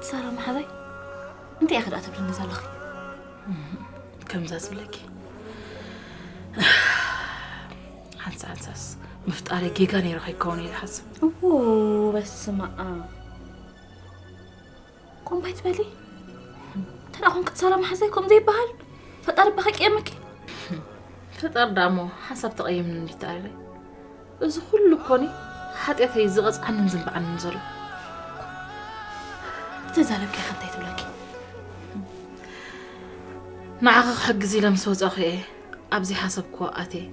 ሳራ መሓዛይ፣ እንታይ ኢኺ ደኣ ትብልኒ ዘለኺ? ከምዛ ዝብለኪ ሓንሳ ሓንሳስ ምፍጣረ ጌጋ ነይሩ ከይከውን እየ ዝሓስብ። እዎ፣ በስመ ኣብ። ኮምባይ ትበሊ? እንተ ደኣ ኮንኪ ሳራ መሓዛይ፣ ከምኡ ዘይበሃል። ፈጣሪ እባ ከይቅየመኪ። ፈጣሪ ደኣ እሞ ሓንሳብ ተቐይምኒ እንዲ ተኣሪረ። እዚ ኩሉ እኮኒ ሓጢኣተይ ዝቐጽዓንን ዝንብዓንን ዘሎ። ተዛረብኪ ኢኻ እንታይ ትብለኪ? ንዓኺ ክሕግዝ ኢለ ምስ ወጻኹ እየ ኣብዚ ሓሰብክዎ ኣትየ።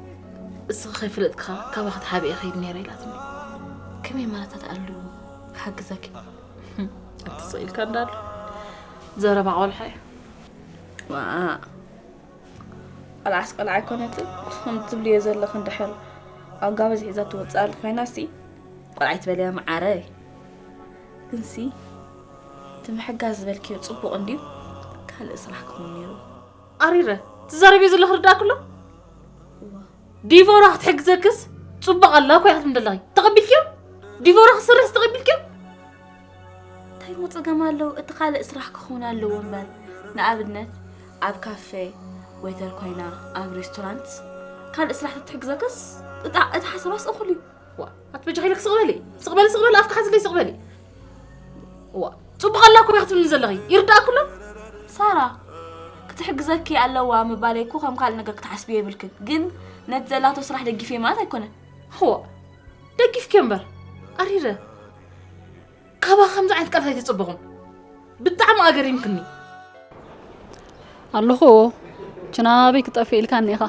እስኺ ከይፈለጥኪ ካባኺ ተሓቢኤ ከይድ ነይረ ኢላትኒ። ከመይ ማለት ኣትኣሉ ክሓግዘኪ? ኣቲ ስቕ ኢልካ እንዳሉ ዘረባ ቆልሓ እዩ። ዋእ። ቆልዓስ ቆልዓ ኣይኮነትን። ከምቲ ትብልዮ ዘለኺ እንድሕር ኣብ ጋበዝ ሒዛ ትወፅእ ኣላ ኮይናሲ ቆልዓ ኣይትበልያ መዓረይ። ግንሲ እቲ ምሕጋዝ ዝበልክዮ ፅቡቕ እንድዩ። ካልእ ስራሕ ክኸውን ነይሩ። ኣሪረ ትዛረብዮ ዘለኺ ርዳእኪ ኣሎ? እዋ። ዲቮራ ክትሕግዘክስ ፅቡቕ ኣላ እኮ ኢኺ ትብሊ ዘለኺ። ተቐቢልክዮ? ዲቮራ ክትሰርሕስ ተቐቢልክዮ? እንታይ እሞ ጸገም ኣለዎ? እቲ ካልእ ስራሕ ክኸውን ኣለዎ እምበር። ንኣብነት ኣብ ካፌ ዌተር ኮይና፣ ኣብ ሬስቶራንት ካልእ ስራሕ ተትሕግዘክስ እታ እቲ ሓሳባስ እኹል እዩ። ዋ፣ ኣቲ በጃኺ ኢለኪ ስቕ በሊ፣ ስቕ በሊ፣ ስቕ በሊ፣ ኣፍኪ ሓዝለይ ስቕ በሊ። ዋ፣ ጽቡቕ ኣላ እኮ ኢኺ ትብልኒ ዘለኺ። ይርዳእኪ ኣሎ? ሳራ፣ ክትሕግዘኪ ኣለዋ ምባለይ እኮ ከም ካልእ ነገር ክትሓስብዮ የብልክን። ግን ነቲ ዘላቶ ስራሕ ደጊፈ ማለት ኣይኮነን። ዋ፣ ደጊፍኪ እምበር። ኣሪረ። ካባኺ ከምዚ ዓይነት ቃላት ኣይተጸበኹን። ብጣዕሚ ኣገሪምክኒ። ኣለኹ። ችና ኣበይ ክጠፍእ ኢልካኒ ኢኻ?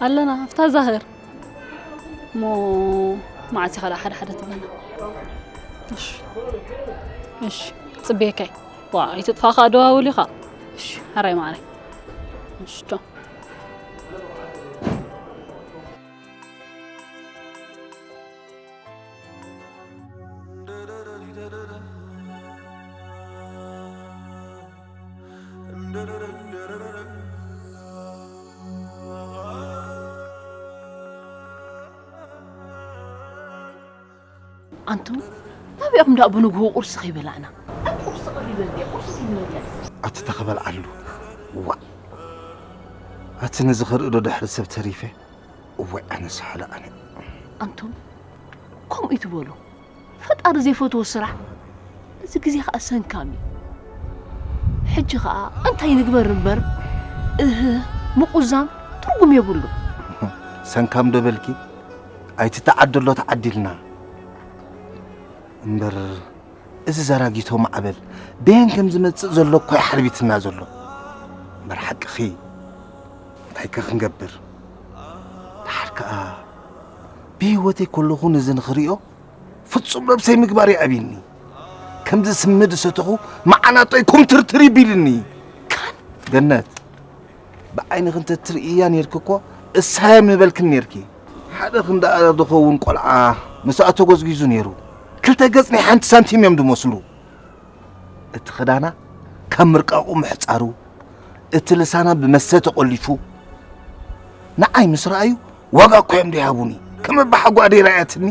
ኣለና፣ ኣብታ ዛህር። እሞ መዓስ ኢኻ ደኣ ሓደ ሓደ ትብለና? እሺ። እሺ። ጽብየካይ። ዋ፣ ኣይትጥፋእ ኸኣ ደዋውል ኢኻ። እሺ፣ ሓራይ ማዓረይ። እሺ፣ ቻው። ኣንቱም ናበይ ኢኹም ደኣ ብንግሆ ቁርሲ ከይበላዕና? ኣቲ ቁርሲ ቀሪበ እንድየ፣ ቁርሲ ዘይንበልዕ። ኣቲ ተኸበልዓሉ። ዋእ። ኣቲ ነዚ ክርኢ ዶ ድሕሪ ሰብ ተሪፈ? እዋይ ኣነ ሳሕለ ኣነ። ኣንቱም ከምኡ ይትበሉ። ፈጣሪ ዘይፈትዎ ስራሕ እዚ ግዜ ኸኣ ሰንካም እዩ። ሕጂ ኸኣ እንታይ ንግበር እምበር፣ እህ፣ ምቁዛም ትርጉም የብሉ። ሰንካም ዶ በልኪ? ኣይትተዓደሎ ተዓዲልና። እምበር እዚ ዘራጊቶ ማዕበል በየን ከም ዝመጽእ ዘሎ እኮ እዩ ሓርቢትና ዘሎ። እምበር ሓቅኺ፣ እንታይ ከ ክንገብር? ደሓር ከኣ ብህይወተይ ከለኹ ነዚ ንኽርእዮ ፍጹም ነብሰይ ምግባር ይኣብይኒ። ከምዚ ስሚ ዝሰተኹ መዓናጦይ ኩምትርትር ይቢልኒ። ካን ገነት፣ ብዓይንኺ እንተትርእያ ኔርኪ እኮ እሳየ ምበልክን ኔርኪ። ሓደ ክንደኣ ዝኸውን ቆልዓ ምስኣ ተጎዝጒዙ ኔሩ። ክልተ ገጽ ናይ ሓንቲ ሳንቲም እዮም ዝመስሉ። እቲ ክዳና ካብ ምርቃቑ ምሕጻሩ፣ እቲ ልሳና ብመስተ ተቖሊፉ፣ ንዓይ ምስ ረኣዩ ዋጋ እኮ እዮም ዘይሃቡኒ። ከም ኣባሓጓ ደይረኣያትኒ፣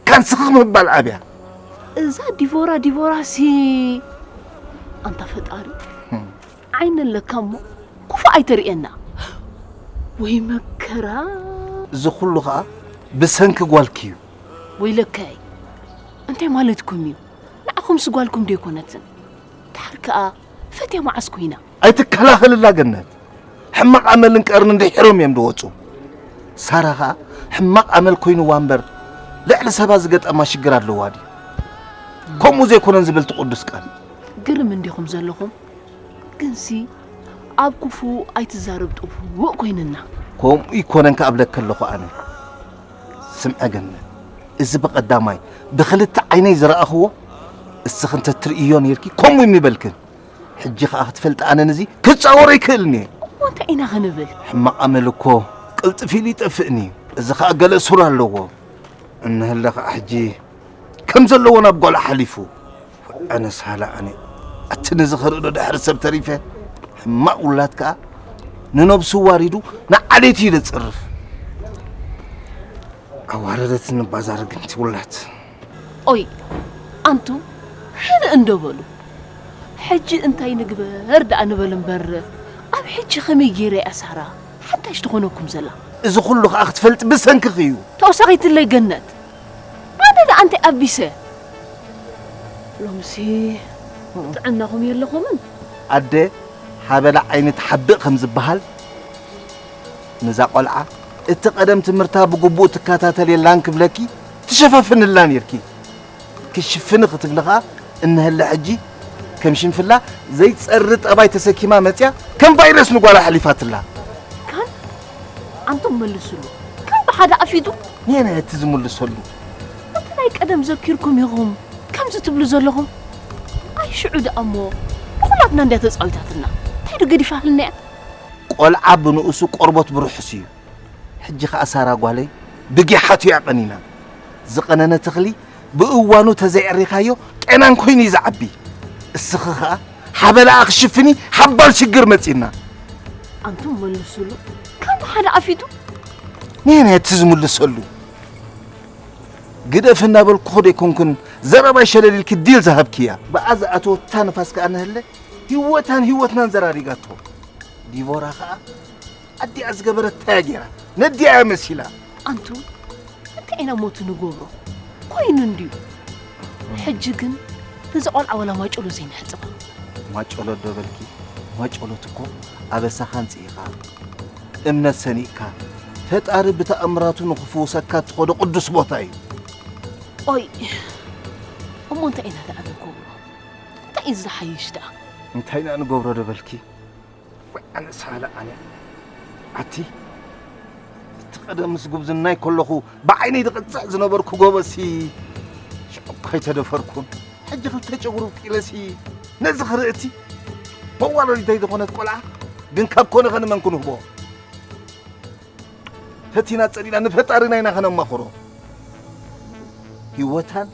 ካንስኺ ምባል ኣብያ። እዛ ዲቮራ፣ ዲቮራ ሲ ኣንታ ፈጣሪ፣ ዓይኒ ኣለካ እሞ ክፉእ ኣይተርእየና። ወይ መከራ። እዚ ኩሉ ኸኣ ብሰንኪ ጓልኪ እዩ። ወይለከይ፣ እንታይ ማለትኩም እዩ? ንዓኹምስ ጓልኩም ዶ ኣይኮነትን? ድሓር ከኣ ፈትያ መዓስ ኮይና? ኣይትከላኸልላ ገነት። ሕማቕ ኣመልን ቀርን እንድሒሮም እዮም ዝወጹ። ሳራ ኸኣ ሕማቕ ኣመል ኮይንዋ እምበር ልዕሊ ሰባ ዝገጠማ ሽግር ኣለዋ ድዩ? ከምኡ ዘይኮነን ዝብል እቲ ቅዱስ ቃል። ግርም እንዲኹም ዘለኹም። ግንሲ ኣብ ክፉእ ኣይትዛረብ ጥፉእ ኮይንና። ከምኡ ይኮነን ክኣብለኪ ኣለኹ ኣነ። ስምዐ ገነት፣ እዚ ብቐዳማይ ብኽልተ ዓይነይ ዝረኣኽዎ እስኺ እንተትርእዮ ኔርኪ ከምኡ ይምበልክን። ሕጂ ኸኣ ክትፈልጢ ኣነ ነዚ ክጻወሮ ኣይክእልን እየ። እሞ እንታይ ኢና ክንብል? ሕማቕ ኣመል እኮ ቅልጥፍ ኢሉ ይጠፍእን እዩ። እዚ ኸኣ ገለ ሱር ኣለዎ። እንህለ ኸኣ ሕጂ ከም ዘለዎ ናብ ጓል ሓሊፉ። ኣነ ሳላ ኣነ። ኣቲ ነዚ ኸርኢ ዶ ድሕሪ ሰብ ተሪፈ? ሕማቕ ውላድ ከኣ ንነብሱ ዋሪዱ ንዓሌቱ እዩ ዘጽርፍ። ኣዋረደትኒ ባዛር ግን እቲ ውላድ። ኦይ፣ ኣንቱም ሕን እንዶ በሉ። ሕጂ እንታይ ንግበር ደኣ ንበል እምበር፣ ኣብ ሕጂ ከመይ ገይረ እያ ሳራ ሓዳሽ ትኾነኩም ዘላ? እዚ ኩሉ ከኣ ክትፈልጥ ብሰንክኺ እዩ። ተወሳኺትለይ ገነት፣ ኣነ ደኣ እንታይ ኣቢሰ? ሎምሲ ጥዕናኹም የለኹምን። ኣደ ሓበላ ዓይኒ ትሓብእ ከም ዝበሃል፣ ነዛ ቆልዓ እቲ ቀደም ትምህርታ ብግቡእ ትከታተል የላን ክብለኪ ትሸፋፍንላ ነርኪ። ክሽፍኒ ክትብሊ ኸኣ እነሀለ ሕጂ ከም ሽንፍላ ዘይጸሪ ጠባይ ተሰኪማ መጽያ ከም ቫይረስ ንጓላ ሓሊፋትላ። ካን ኣንቱም መልሱሉ። ከም ብሓደ ኣፊቱ። ንየናይ እቲ ዝምልሰሉ? እቲ ናይ ቀደም ዘኪርኩም ኢኹም ከምዚ ትብሉ ዘለኹም። ኣይ ሽዑ ደኣ እሞ ንኹላትና እንድያ ተጻዊታትና። እንታይ ዶ ገዲፋልና እያ? ቆልዓ ብንኡሱ ቆርቦት ብርሑስ እዩ። ሕጂ ኸኣ ሳራ ጓለይ ብጊሓቱ እያ ቀኒና። ዝቐነነ ተኽሊ ብእዋኑ ተዘይዕሪኻዮ ቄናን ኮይኑ እዩ ዝዓቢ። እስኺ ኸኣ ሓበላኣ ክሽፍኒ ሓባል ሽግር መጺና። ኣንቱም መልሱሉ። ከም ሓደ ኣፊቱ። ንየናይ እቲ ዝምልሰሉ? ግደፍ እናበልኩ ዶ ኣይኮንኩን ዘረባይ ሸለል ኢልኪ ዲል ዝሃብክያ? ብኣ ዝኣተወታ ንፋስ ከኣ ንህለ ህይወታን ህይወትናን ዘራሪጋቶ። ዲቦራ ኸኣ ኣዲኣ ዝገበረታ እያ ገይራ። ነዲኣ እያ መሲላ። ኣንቱ እንታይ ኢና ሞቱ ንገብሮ? ኮይኑ እንድዩ። ሕጂ ግን ነዚ ቆልዓ ወላ ማጨሎ ዘይንሕጽባ። ማጨሎ ዶ በልኪ? ማጨሎት እኮ ኣበሳኻ ኣንጽሂኻ፣ እምነት ሰኒቕካ፣ ፈጣሪ ብተኣምራቱ ንኽፍውሰካ እትኸዶ ቅዱስ ቦታ እዩ። ኦይ፣ እሞ እንታይ ኢና ደኣ ንገብሮ? እንታይ እዩ ዝሓይሽ ደኣ? እንታይ ኢና ንገብሮ ዶ በልኪ? ወይ ኣነ ሳለ ኣነ። ኣቲ፣ እቲ ቀደም ምስ ጉብዝናይ ከለኹ ብዓይነይ ዝቕጽዕ ዝነበርኩ ጎበሲ፣ ሽዑ እኮ ኣይተደፈርኩን። ሕጂ ክልተ ጨጉሪ ውቂለሲ፣ ነዚ ክርእቲ መዋለዲተይ ዝኾነት ቆልዓ ግን ካብ ኮነ ኸ ንመን ክንህቦ? ፈቲና ጸሊእና ንፈጣሪና ኢና ኸነማኽሮ። ህይወታን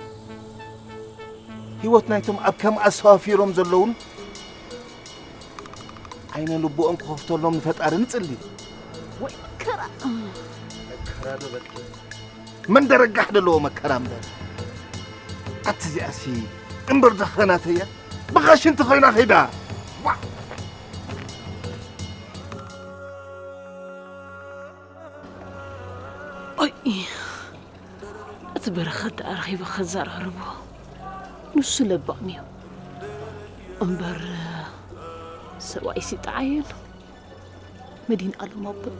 ህይወት ናይቶም ኣብ ከም ኣስተዋፊሮም ዘለውን ዓይነ ልቦኦም ክኸፍተሎም ንፈጣሪ ንጽሊ። ወይ መከራ። መከራ ዶ በልኪ? መን ደረጋሕ ዘለዎ መከራ እምበር። ኣቲ እዚኣሲ እምበር ደኸናተያ ብኻሽንቲ ኮይና ኸይዳ። ዋ! ኦይ፣ እቲ በረኸት ደኣ ረኺበ ከዘራርቦ። ንሱ ለባም እዩ። እምበር ሰብኣይሲ ጠዓየሉ። መድህን ኣለም ኣቦይ፣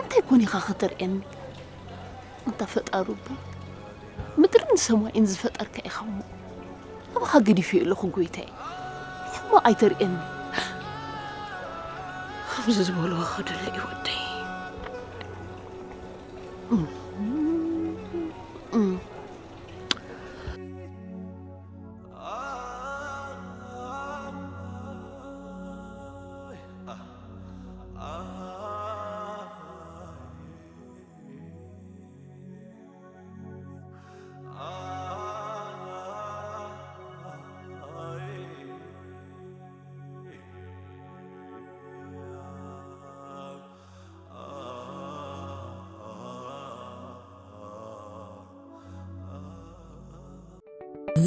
እንታይ ኮን ኢኻ ከተርእየኒ? ኣንታ ፈጣሪ ኣቦይ፣ ምድርን ሰማይን ዝፈጠርካ ኢኻ እሞ፣ ኣባኻ ገዲፈዮ ኣለኹ ጎይታይ። ሕማቕ ኣይተርእየኒ። ከምዚ ዝበልዎ ከድሊ እዩ ወደይ።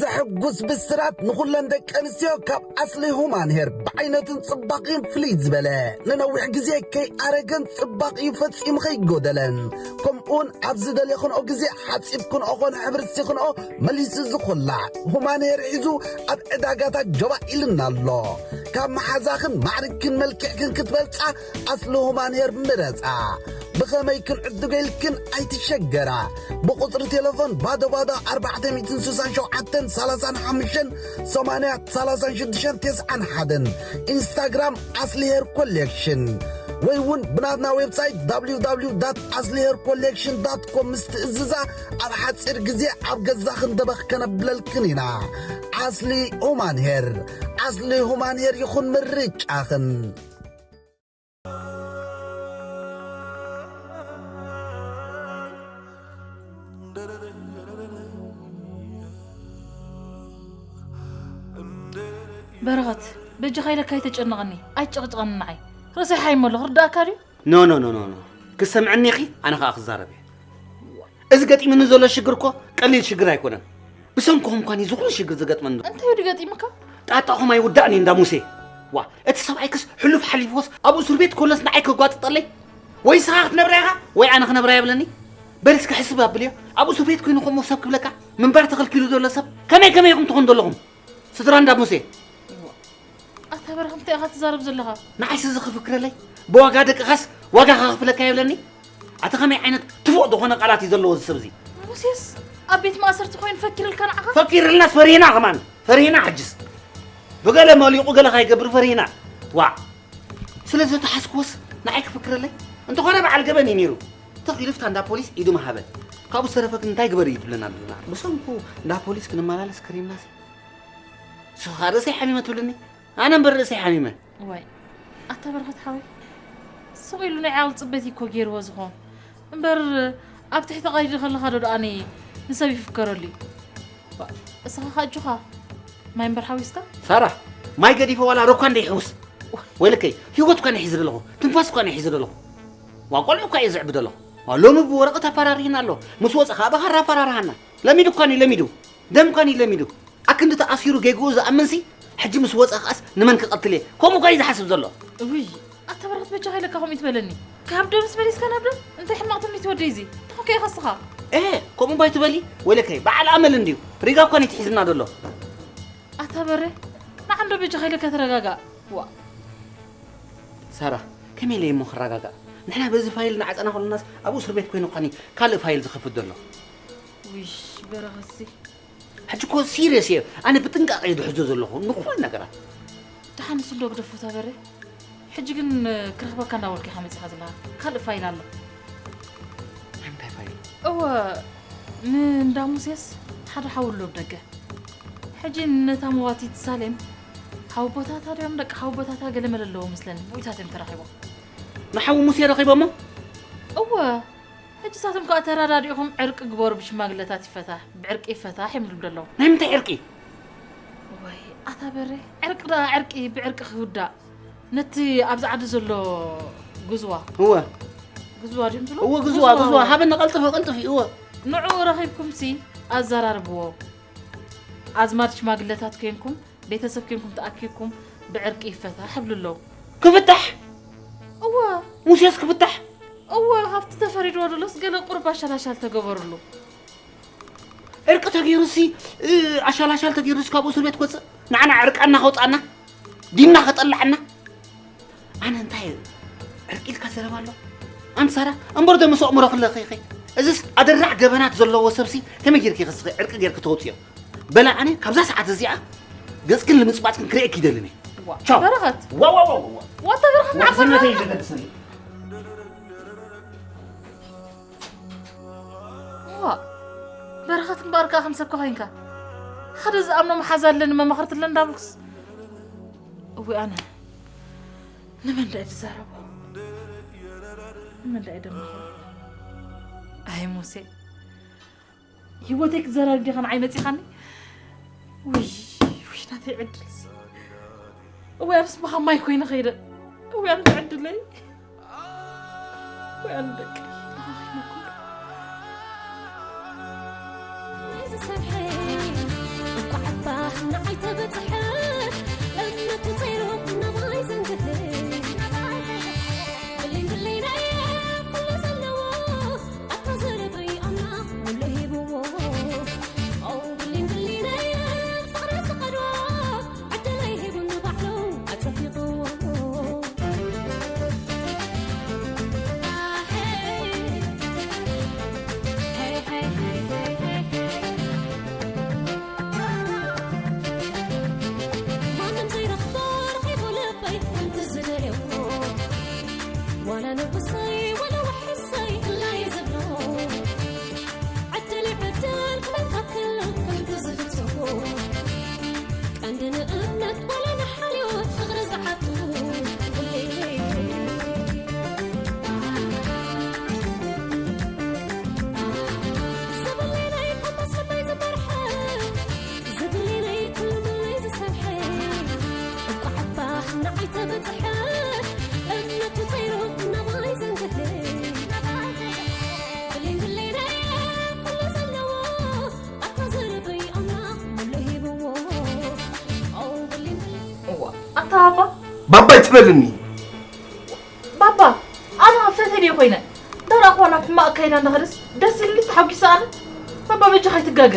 ዘሕጉስ ብስራት ንኹለን ደቂ ኣንስትዮ ካብ ኣስሊ ሁማን ሄር። ብዓይነቱን ጽባቕኡን ፍልይ ዝበለ፣ ንነዊሕ ግዜ ከይኣረገን ጽባቕኡ ፈጺሙ ከይጎደለን፣ ከምኡውን ኣብ ዝደለኽንኦ ግዜ ሓጺብ ክንኦ ኾነ ሕብሪ ሲኽንኦ መሊሱ ዝኹላዕ ሁማን ሄር ሒዙ ኣብ ዕዳጋታት ጀባ ኢልና ኣሎ። ካብ መሓዛኽን ማዕርግክን መልክዕክን ክትበልጻ ኣስሊ ሁማን ሄር ምረጻ። ብኸመይ ክንዕድጎ ኢልክን ኣይትሸገራ። ብቁጽሪ ቴሌፎን ባዶ ባዶ ኣርባዕተ ሚእትን ስሳን ሸውዓተን ሰላሳን ሓሙሽተን ሰማንያ ሰላሳን ሽዱሽተን ተስዓን ሓደን። ኢንስታግራም ኣስሊ ሄር ኮሌክሽን። ወይ እውን ብናትና ዌብሳይት www.aslihaircollection.com ምስ ትእዝዛ ኣብ ሓጺር ግዜ ኣብ ገዛኽን ደበኽ ከነብለልክን ኢና። ኣስሊ ሁማን ሄር። ኣስሊ ሁማን ሄር ይኹን ምርጫኽን። በረኸት፣ በጃኻ ኢለካ ኣይተጨንቐኒ፣ ኣይትጨቕጭቐኒ ንዓይ። ርእሰይ ሓይሞ ኣለኹ፣ ርዳእካ ድዩ? ኖ፣ ኖ፣ ኖ፣ ኖ፣ ኖ። ክትሰምዕኒ ኢኺ፣ ኣነ ኸኣ ክዛረብ እየ። እዚ ገጢሙኒ ዘሎ ሽግር እኮ ቀሊል ሽግር ኣይኮነን። ብሰንኮም እኳ እዩ ዝኹሉ ሽግር ዝገጥመኒ። እንታይ እዩ ዝገጢምካ? ጣጣኹም ኣይውዳእን እዩ እንዳ ሙሴ። ዋ፣ እቲ ሰብኣይክስ ሕሉፍ ሓሊፍዎስ ኣብ እስር ቤት ኮለስ ንዓይ ከጓጥጠለይ? ወይ ንስኻ ክትነብራ ኢኻ ወይ ኣነ ክነብራ የብለኒ። በል እስኪ ሕስብ ኣብልዮ። ኣብ እስር ቤት ኮይኑ ከምኡ ሰብ ክብለካ ምንባር ተኸልኪሉ ዘሎ ሰብ ከመይ ከመይ ኢኹም ትኾኑ ዘለኹም? ስድራ እንዳ ሙሴ። ኣታ በረኸ እንታይ ኢኻ ትዛረብ ዘለኻ? ንዓይስ እዚ ክፍክረለይ? ብዋጋ ደቅኻስ ዋጋ ከኽፍለካ የብለኒ? ኣታ ከመይ ዓይነት ትፉእ ዝኾነ ቃላት እዩ ዘለዎ እዚ ሰብ እዚ? ሙሴስ ኣብ ቤት ማእሰርቲ ኮይኑ ፈኪርልካ ንዓኻ? ፈኪርልናስ ፈሪህና ከማን። ፈሪህና ሕጅስ። ብገለ መሊቑ ገለ ካይገብር ፈሪህና። ዋዕ። ስለ ዝተሓዝክዎስ ንዓይ ክፍክረለይ? እንተኾነ በዓል ገበን እዩ ነይሩ። ተኺሉ ፍታ እንዳ ፖሊስ ኢዱ ምሃበ። ካብኡ ዝተረፈ ግን እንታይ ግበር እዩ ትብለና ኣለና? ብሰንኩ እንዳ ፖሊስ ክንመላለስ ከሪምናሲ። ንስኻ ርእሰይ ሓሚመ ትብለኒ? ኣነ እምበር ርእሰይ ሓሚመ። ዋይ፣ ኣታ በረኸት ሓወይ፣ ስቕ ኢሉ ናይ ዓቕሊ ጽበት እዩ እኮ ገይርዎ ዝኾን። እምበር ኣብ ትሕቲ ቀይዲ ከለኻ ዶ ደኣኒ ንሰብ ይፍከረሉ እዩ? ዋ፣ እስኻ ኸኣ ኣጆኻ፣ ማይ እምበር ሓዊስካ? ሳራ፣ ማይ ገዲፈ ዋላ ሮኳ እንደ ይሕውስ። ወይለከይ፣ ህይወት እኳ ንሒዘ ዘለኹ፣ ትንፋስ እኳ ንሒዘ ዘለኹ። ዋ፣ ቆልዑ እኳ እየ ዘዕቢ ዘለኹ። ዋ፣ ሎሚ ብወረቐት ኣፈራሪህና ኣሎ፣ ምስ ወጸ ኸኣ ብኻራ ኣፈራርሃና። ለሚዱ እኳ እዩ ለሚዱ፣ ደም እኳ እዩ ለሚዱ። ኣክንዲ ተኣሲሩ ጌግኡ ዝኣምንሲ፣ ሕጂ ምስ ወጸ ኸኣስ ንመን ክቐትል እየ? ከምኡ እኳ እዩ ዝሓስብ ዘሎ። እውይ፣ ኣታ በረኸት በጃኻ ኢለካ ከምኡ ትበለኒ። ካብ ደምስ መሊስካ ናብ ደም? እንታይ ሕማቕ ትምኒት ወደይ እዚ? እንታይ ኮንካ ኢኻ እስኻ? ኤ፣ ከምኡ እባ ኣይትበሊ። ወይለከይ፣ በዓል ኣመል እንድዩ። ሪጋ እኳ እዩ ትሒዝና ዘሎ። ኣታ በረ፣ ንዓንዶ በጃኻ ኢለካ ተረጋጋእ። ዋ። ሳራ፣ ከመይ ኢለ እሞ ክረጋጋእ? ንሕና በዚ ፋይል እናዓጸና ከለናስ ኣብኡ እስር ቤት ኮይኑ እኳ እዩ ካልእ ፋይል ዝኸፍት ዘሎ። ውይ፣ በረኸትሲ። ሕጂ እኮ ሲሪየስ እየ። ኣነ ብጥንቃቐ እየ ዝሕዞ ዘለኹ ንኹሉ ነገራት። ደሓን ንሱ እንዶ ግደፎ እታ በረ። ሕጂ ግን ክረኽበካ እንዳበልኩ ኢኻ መጺኻ ዘለኻ። ካልእ ፋይል ኣሎ። ናይ ምንታይ ፋይል? እወ፣ ንእንዳ ሙሴስ ሓደ ሓው ኣሎ ኣብ ደገ። ሕጂ ነታ መዋቲት ሳሌም ሓወቦታታ ድዮም ደቂ ሓወቦታታ ገለ መለ ኣለዎ መስለኒ። ብኡይታት እዮም ተራኺቦም። ንሓው ሙሴ ረኺቦሞ? እወ። ሕጂ ንሳቶም ከኣ ተረዳዲእኹም ዕርቂ ግበሩ፣ ብሽማግለታት ይፈታሕ፣ ብዕርቂ ይፈታሕ እዮም ዝብሉ ዘለዉ። ናይ ምንታይ ዕርቂ? ወይ ኣታ በሬ፣ ዕርቂ ደኣ ዕርቂ ብዕርቂ ክውዳእ። ነቲ ኣብዚ ዓዲ ዘሎ ግዝዋ። እወ። ግዝዋ ድዮም ትብሎ? እወ፣ ግዝዋ፣ ግዝዋ፣ ግዝዋ። እወ። ሃበኒ፣ ቀልጥፊ፣ ቀልጥፊ፣ እወ። ንዕኡ ረኺብኩምሲ ኣዘራርብዎ። ኣዝማድ ሽማግለታት ኮንኩም፣ ቤተሰብ ኮንኩም ተኣኪብኩም ብዕርቂ ይፈታሕ ይብሉ ኣለዉ። ክፍታሕ? እወ። ሙሴስ ክፍታሕ? እወ፣ ካብቲ ተፈሪድዎ ደሎስ ገለ ቁሩብ ኣሻላሻል ተገበርሉ። ዕርቂ ተገይሩሲ፣ እ፣ ኣሻላሻል ተገይሩሲ ካብኡ እስር ቤት ክወፅእ? ንዓና ዕርቃና ከውፅኣና? ዲንና ከጠልዓና? ኣነ እንታይ ዕርቂ ኢልካ ዘረባ ኣሎ? ኣንቲ ሳራ፣ እምበር ዶ ምስ ኣእምሮ ክለኺ ኢኺ? እዚስ ኣደራዕ ገበናት ዘለዎ ሰብሲ ከመይ ጌርኪ ኢኺ እስኺ ዕርቂ ጌርኪ ተውፅዮ? በላ ኣነ ካብዛ ሰዓት እዚኣ ገፅክን ልምፅባፅክን ክርእየኪ ይደልን እየ። ዋ፣ ቻው። በረኸት። ዋ፣ ዋ፣ ዋ፣ ዋ፣ ዋ። ዋታ በረኸት ዋ፣ ንዓኻ ዝነተይ በረኸት። ይደገስኒ። ዋ፣ በረኸት እምበኣር ከኣ ከም ሰብካ ኮይንካ። ሓደ ዝኣምኖ መሓዛ ኣለኒ መማኽርቲ ኣለኒ እንዳብልኩስ። እወ ኣነ ንመን ደኣ ዝዛረቦ? ንመን ደኣ ደማኽሮ? ኣይ ሙሴ፣ ህይወተይ ክትዘራርብ ዲኻ ንዓይ መጺኻኒ? ውይ፣ ውይ፣ ናተይ ዕድልሲ። እወ ኣነስ ብኻ ማይ ኮይነ ኸይደ። እወ ኣነ ዕድለይ። እወ ኣነ ደቂ። ባባ፣ ባባ ይትበልኒ። ባባ፣ ኣነ ኣብ ፈተነ ኮይነ፣ ደራኹ ናብ ሕማቕ ኣካይዳ እንዳኸደስ ደስ ኢልኒ ተሓጒሰ ኣነ። ባባ፣ በጃኻ ኣይትጋገ።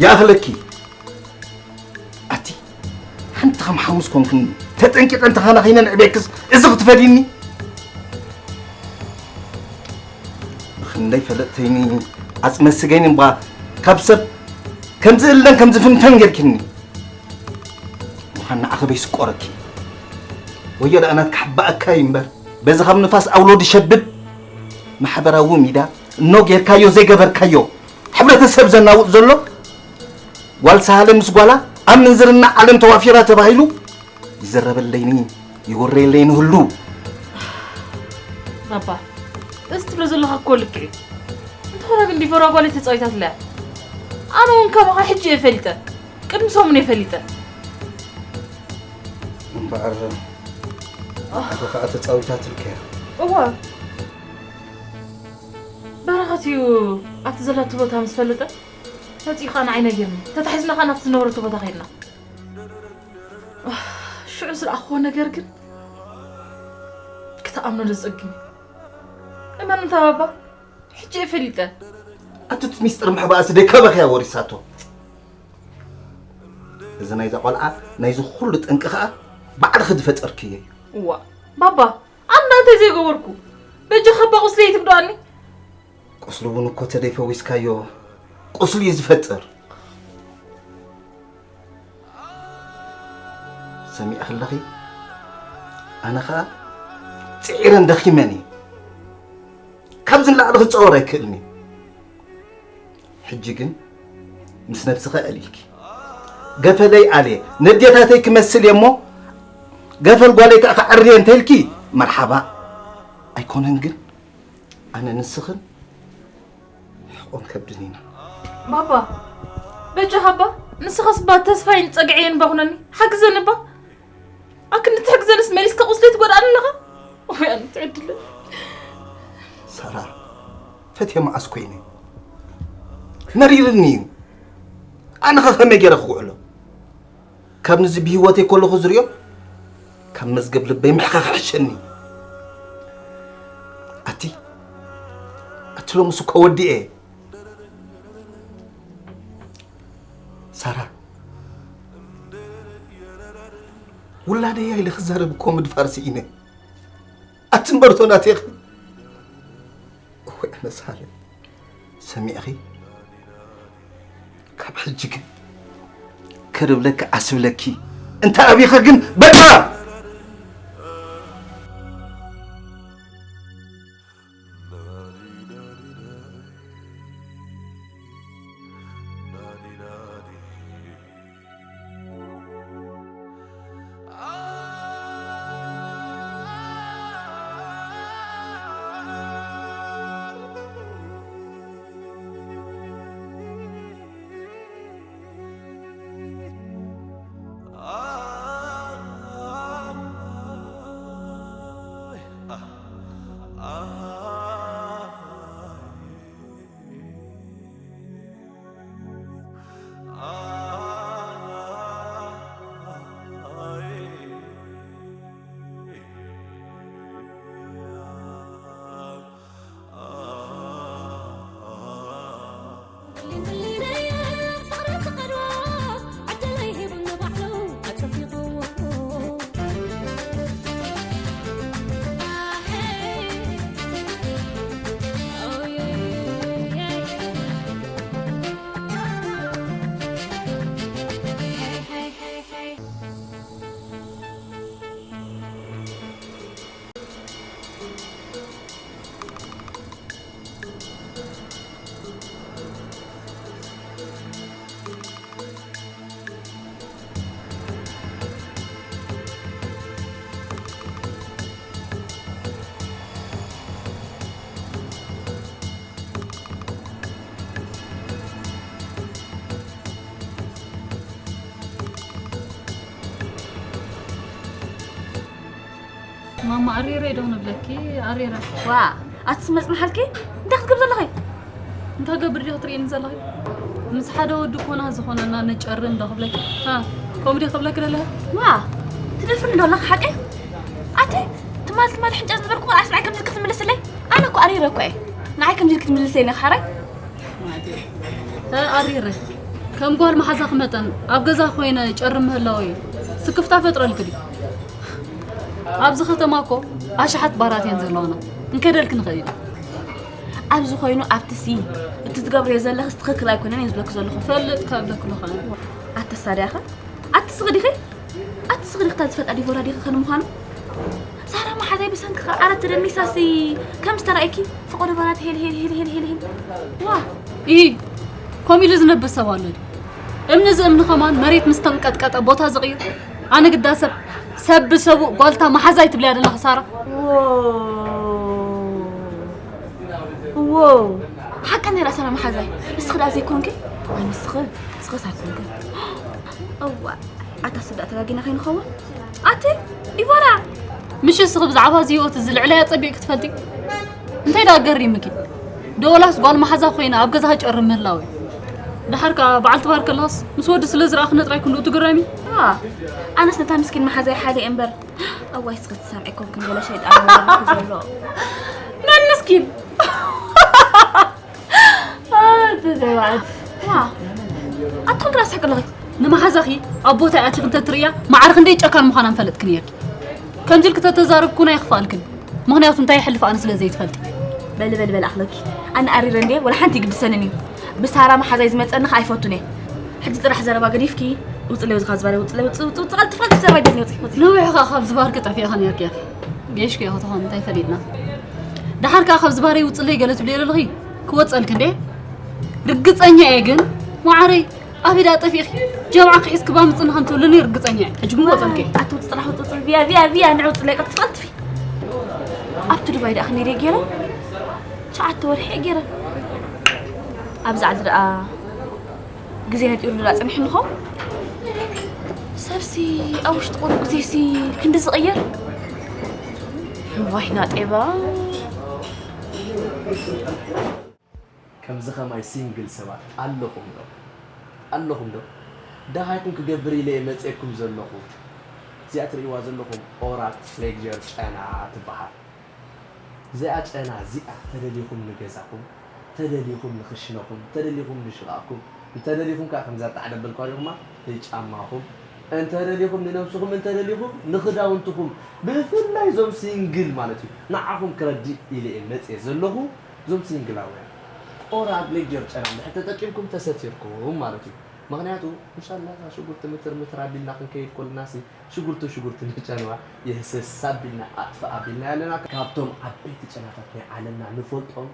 ይኣኽለኪ። ኣቲ፣ ሓንቲ ከም ሓሙስ ኮንክን ተጠንቂቐ እንተኻናኺነ ንዕቤክስ እዚ ክትፈድይኒ? ክንደይ ፈለጥተይኒ ኣጽመ ስገይኒ እምባ ካብ ሰብ ከም ዝእለን ከም ዝፍንፈን ጌርክኒ። ምዃን ንዓኺ በይስቆረኪ። ወዮ ደኣ ናትካ ሕባእካ እዩ እምበር፣ በዚ ካብ ንፋስ ኣውሎ ድሸብብ ማሕበራዊ ሚድያ እኖ ጌርካዮ ዘይገበርካዮ፣ ሕብረተሰብ ዘናውጥ ዘሎ፣ ጓል ሳሃለ ምስ ጓላ ኣብ ምንዝርና ዓለም ተዋፊራ ተባሂሉ ይዘረበለይኒ ይወረየለይኒ ህሉ። ባባ፣ እዚ ትብሎ ዘለኻ እኮ ልክዕ እዩ። እንተኾነ ግን ዲቦራ ጓለይ ተጻዊታትላ እያ። ኣነ እውን ከማኻ ሕጂ እየ ፈሊጠ። ቅድሚ ሰሙን እየ ፈሊጠ። እምበኣር ኣዶ ኸኣ ተጻዊታትልካ እያ። እዋ። በረኸት እዩ ኣብቲ ዘላቶ ቦታ ምስ ፈለጠ፣ መጺኡ ኸኣ ንዓይ ነጊርኒ። ተታሒዝና ኸኣ ናብቲ ዝነበረቶ ቦታ ኸይድና። ሽዑ ዝረኣኽዎ ነገር ግን ክትኣምኖ ዘጸግም እዩ። እመን እንታ ባባ፣ ሕጂ እየ ፈሊጠ። ኣቲ እቲ ሚስጥር ምሕባእሲ ደይ ከበኽያ ወሪሳቶ። እዚ ናይዛ ቆልዓ ናይዚ ኩሉ ጠንቂ ኸኣ ባዕልኺ ዝፈጠርክዮ እዩ። እዋ፣ ባባ፣ ኣነ እንታይ ዘይገበርኩ? በጃኻ እባ ቁስለይ ኣይትጉድኣኒ። ቁስሊ እውን እኮ ተደይፈዊስካዮ ቁስሊ እዩ ዝፈጥር። ሰሚዕኺ ኣለኺ? ኣነ ኸኣ ጽዒረን ደኺመን እየ። ካብዚ ንላዕሊ ክጻወር ኣይክእልን እየ። ሕጂ ግን ምስ ነብስኺ ኣዕሊልኪ። ገፈለይ ኣልየ ነዴታተይ ክመስል እየ እሞ፣ ገፈል ጓለይ ከኣ ከዐርየ እንተኢልኪ መርሓባ። ኣይኮነን ግን ኣነ ንስኽን ሕቆን ከብድን ኢና። ባባ፣ በጃኻ እባ፣ ንስኻስ እባ ተስፋይን ጸግዐይን እባ ኩነኒ፣ ሓግዘኒ እባ። ኣክንዲ ትሕግዘንስ መሊስካ ቁስለይ ትጎድኣኒ ኣለኻ? ወይ ኣነ ትዕድለ። ሳራ፣ ፈትየ መዓስ ኮይነ? መሪርኒ እዩ። ኣነ ኸ ከመይ ገይረ ክውዕሎ? ካብ ንዚ ብህይወተይ ከለኹ ዝሪኦ ካብ መዝገብ ልበይ ምሕኻኽ ሕሸኒ። ኣቲ፣ ኣቲ ሎምስ እኮ ወዲኤ። ሳራ፣ ውላደይ ኢለ ክዛረብ እኮ ምድፋር ስኢነ። ኣቲ እምበርቶ ናቴኺ። እወ ኣነ ሳለ ሰሚዕኺ? ካብ ሕጂ ግን ከርብለኪ ዓስብለኪ እንተ ኣቢኸ ግን በቃ! ማማ ኣሪረ ዶ ንብለኪ? ኣሪረ። ዋ፣ ኣትስ መጽናሓልኪ? እንታይ ክትገብሪ ዘለኺ? እንታይ ገብር ዲኺ ትርእይኒ ዘለኺ? ምስ ሓደ ወዲ ኮና ዝኾነና ንጨሪ እንዶ ክብለኪ። ሃ፣ ከምኡ ዲኺ ክብለኪ ደለኺ? ዋ፣ እቲ ነፍሪ እንዶ ኣለኻ ሓቀይ? ኣቲ ትማል ትማል ሕንጫ ዝነበርኩ ቆልዓ ስምዓይ ከምዚ ክትምልስለይ? ኣነ እኮ ኣሪረ እኮ እየ። ንዓይ ከምዚ ክትምልስለይ ነኻ ሓራይ? ኣሪረ። ከም ጓል መሓዛኺ መጠን ኣብ ገዛ ኮይነ ጨሪ ምህላወይ ስክፍታ ፈጥረልኪ ድዩ? ኣብዚ ከተማ እኮ ኣሽሓት ባራት እየን ዘለዋና። እንከደልኪ ንኽእል ኢና። ኣብዚ ኮይኑ ኣብቲ ሲ እቲ ትገብርዮ ዘለኽስ ትኽክል ኣይኮነን እየ ዝብለኪ ዘለኹ። ፈልጥ ካብ ለክሉ ኸነ። ኣተሳድያኸ? ኣቲ ስኽዲ ኸ? ኣቲ ስኽዲ ክታ ዝፈልጣ ዲቦራ ዲኺ ኸን ምዃኑ? ሳራ መሓዛይ ብሰንኪ ኸ ዓራት ተደኒሳሲ ከም ዝተራእኪ ፍቕሪ በራት ሄል ሄል ሄል ሄል ሄል ሄል። ዋ! ኢ፣ ከምኡ ኢሉ ዝነብር ሰብ ኣሎ ድዩ? እምኒ ዝእምኒ ኸማን መሬት ምስ ተንቀጥቀጠ ቦታ ዝቕይር? ኣነ ግዳ ሰብ፣ ሰብ ብሰቡ ጓልታ መሓዛይ ትብልያ ዘለኺ ሳራ? ዎ! ዎ! ሓቀ ነይራ ሳራ መሓዛይ። እስኺ ደኣ ዘይኮንኪ? ኣይ ንስኺ፣ ንስኺስ ኣይኮንክን። እዋ፣ ኣታ ስዳእ ተጋጊና ከይንኸውን? ኣቲ ዲቦራ! ምሽ እስኺ ብዛዕባ እዚ ህይወት እዚ ልዕለይ ኣጸቢቕኪ ትፈልጢ? እንታይ ደኣ ገሪምኪ? ዶ ወላስ ጓል መሓዛ ኮይና ኣብ ገዛ ክጨሪ ምህላወይ? ደሓር ከኣ በዓል ትባር ከላስ ምስ ወዲ ስለ ዝረኣኽና ጥራይ ክንድኡ ትግረሚ? ዋ፣ ኣነስ ነታ ምስኪን መሓዛይ ሓልየ እምበር። እዋይ እስኺ ትሰምዒ ኮንክን ገለ ሸይጣን ይወርድኪ ዘሎ። መን ምስኪን? ኣቲ ዘይባዕድ። ዋ፣ ኣቶም ግራ ስሕቂ ኣለኺ። ንመሓዛኺ ኣብ ቦታ ኣቲኺ እንተትርእያ ማዕረ ክንደይ ጨካን ምዃና ምፈለጥኪ ነይርኪ። ከምዚ ኢልኪ ተተዛረብኩ ናይ ክፋልክን። ምኽንያቱ እንታይ የሕልፍ ኣነ ስለ ዘይትፈልጢ። በሊ በሊ በሊ ኣኽለኪ። ኣነ ኣሪረ እንድየ ወላ ሓንቲ ይግድሰንን እዩ። ብሳራ መሓዛይ ዝመጸኒ ከኣ ኣይፈቱን እየ። ሕጂ ጥራሕ ዘረባ ገዲፍኪ ውጽለይ፣ ውዝኻ ዝባሪ ውጽለይ፣ ውጽ-፣ ውጽ-፣ ውጽ-፣ ቀልጥፍ፣ ቀልጥፍ ዘረባ ጀኒ ውጽ-፣ ውጽ-፣ ንዊሕ ከኣ ካብ ዝባርኪ ጠፊእኻ ነይርኪ ኢኺ። ጌሽኪ ኢኺ ትኾን እንታይ ፈሊጥና። ደሓር ከኣ ካብ ዝባሪ ውጽለይ ገለ ትብልዮ ዘለኺ ክወጸልኪ እንዴ? ርግጸኛ እየ ግን፣ ማዓረይ፣ ኣበይ ደኣ ጠፊእኺ? ጀምዓኺ ሒዝኪ ባምጽኒ ከም ትብልኒ ርግጸኛ እየ። ሕጂ ግን ክወጸልኪ እየ። ኣቲ ውጽ ጥራሕ ውጽ፣ ውጽ፣ ቪያ፣ ቪያ፣ ቪያ፣ ንዕ ውጽለይ ቀልጥፍ፣ ቀልጥፊ። ኣብቲ ዱባይ ደኣ ክንደይ ገይረ? ትሽዓተ ወርሒ እየ ገይረ። ኣብዚ ዓዲ ደኣ ግዜ ነጢሩ ደኣ ጸኒሕኒ ኸው። ሰብሲ ኣብ ውሽጢ ቁሩብ ግዜሲ ክንዲ ዝቕየር። እዋይ ናጤባ። ከምዚ ኸማይ ሲንግል ሰባት ኣለኹም ዶ? ኣለኹም ዶ? ደሃይኩም ክገብር ኢለ እየ መጺኤኩም ዘለኹ። እዚኣ ትርእይዋ ዘለኹም ኦራል ሌክቸር ጨና ትበሃል። እዚኣ ጨና እዚኣ ተደሊኹም ንገዛኹም፣ ተደሊኹም ንኽሽነኹም፣ ተደሊኹም ንሽቓቕኩም፣ እንተደሊኹም ከኣ ከምዛ ጣዕ ደበልኳ ዲኹማ ንጫማኹም፣ እንተደሊኹም ንነብስኹም፣ እንተደሊኹም ንኽዳውንትኹም፣ ብፍላይ እዞም ሲንግል ማለት እዩ። ንዓኹም ክረድእ ኢለ እየ መጽየ ዘለኹ። እዞም ሲንግላውያን ኦራል ሌክቸር ጨና እንድሕር ተጠቂምኩም ተሰቲርኩም ማለት እዩ። ምኽንያቱ እንሻላ ሽጉርቲ ምትር ምትር ኣቢልና ክንከይድ ኮለናሲ ሽጉርቲ ሽጉርቲ ንጨንዋ የህስስ ኣቢልና ኣጥፍእ ኣቢልና ኣለና። ካብቶም ዓበይቲ ጨናታት ናይ ዓለምና ንፈልጦም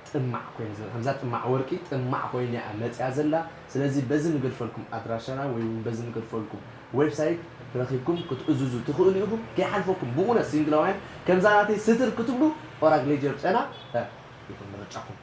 ጥማዕ ኮይኑ ዘ-፣ ከምዛ ጥማዕ ወርቂ ጥማዕ ኮይኑ እያ መጽያ ዘላ። ስለዚ በዚ ንገድፈልኩም ኣድራሻና ወይ እውን በዚ ንገድፈልኩም ዌብሳይት ረኺብኩም ክትእዝዙ ትኽእሉ ኢኹም። ከይሓልፈኩም ብእውነት ሲንግላውያን ከምዛ ናተይ ስትር ክትብሉ ኦራል ሌክቸር ጨና እ፣ ይኹን ምርጫኹም።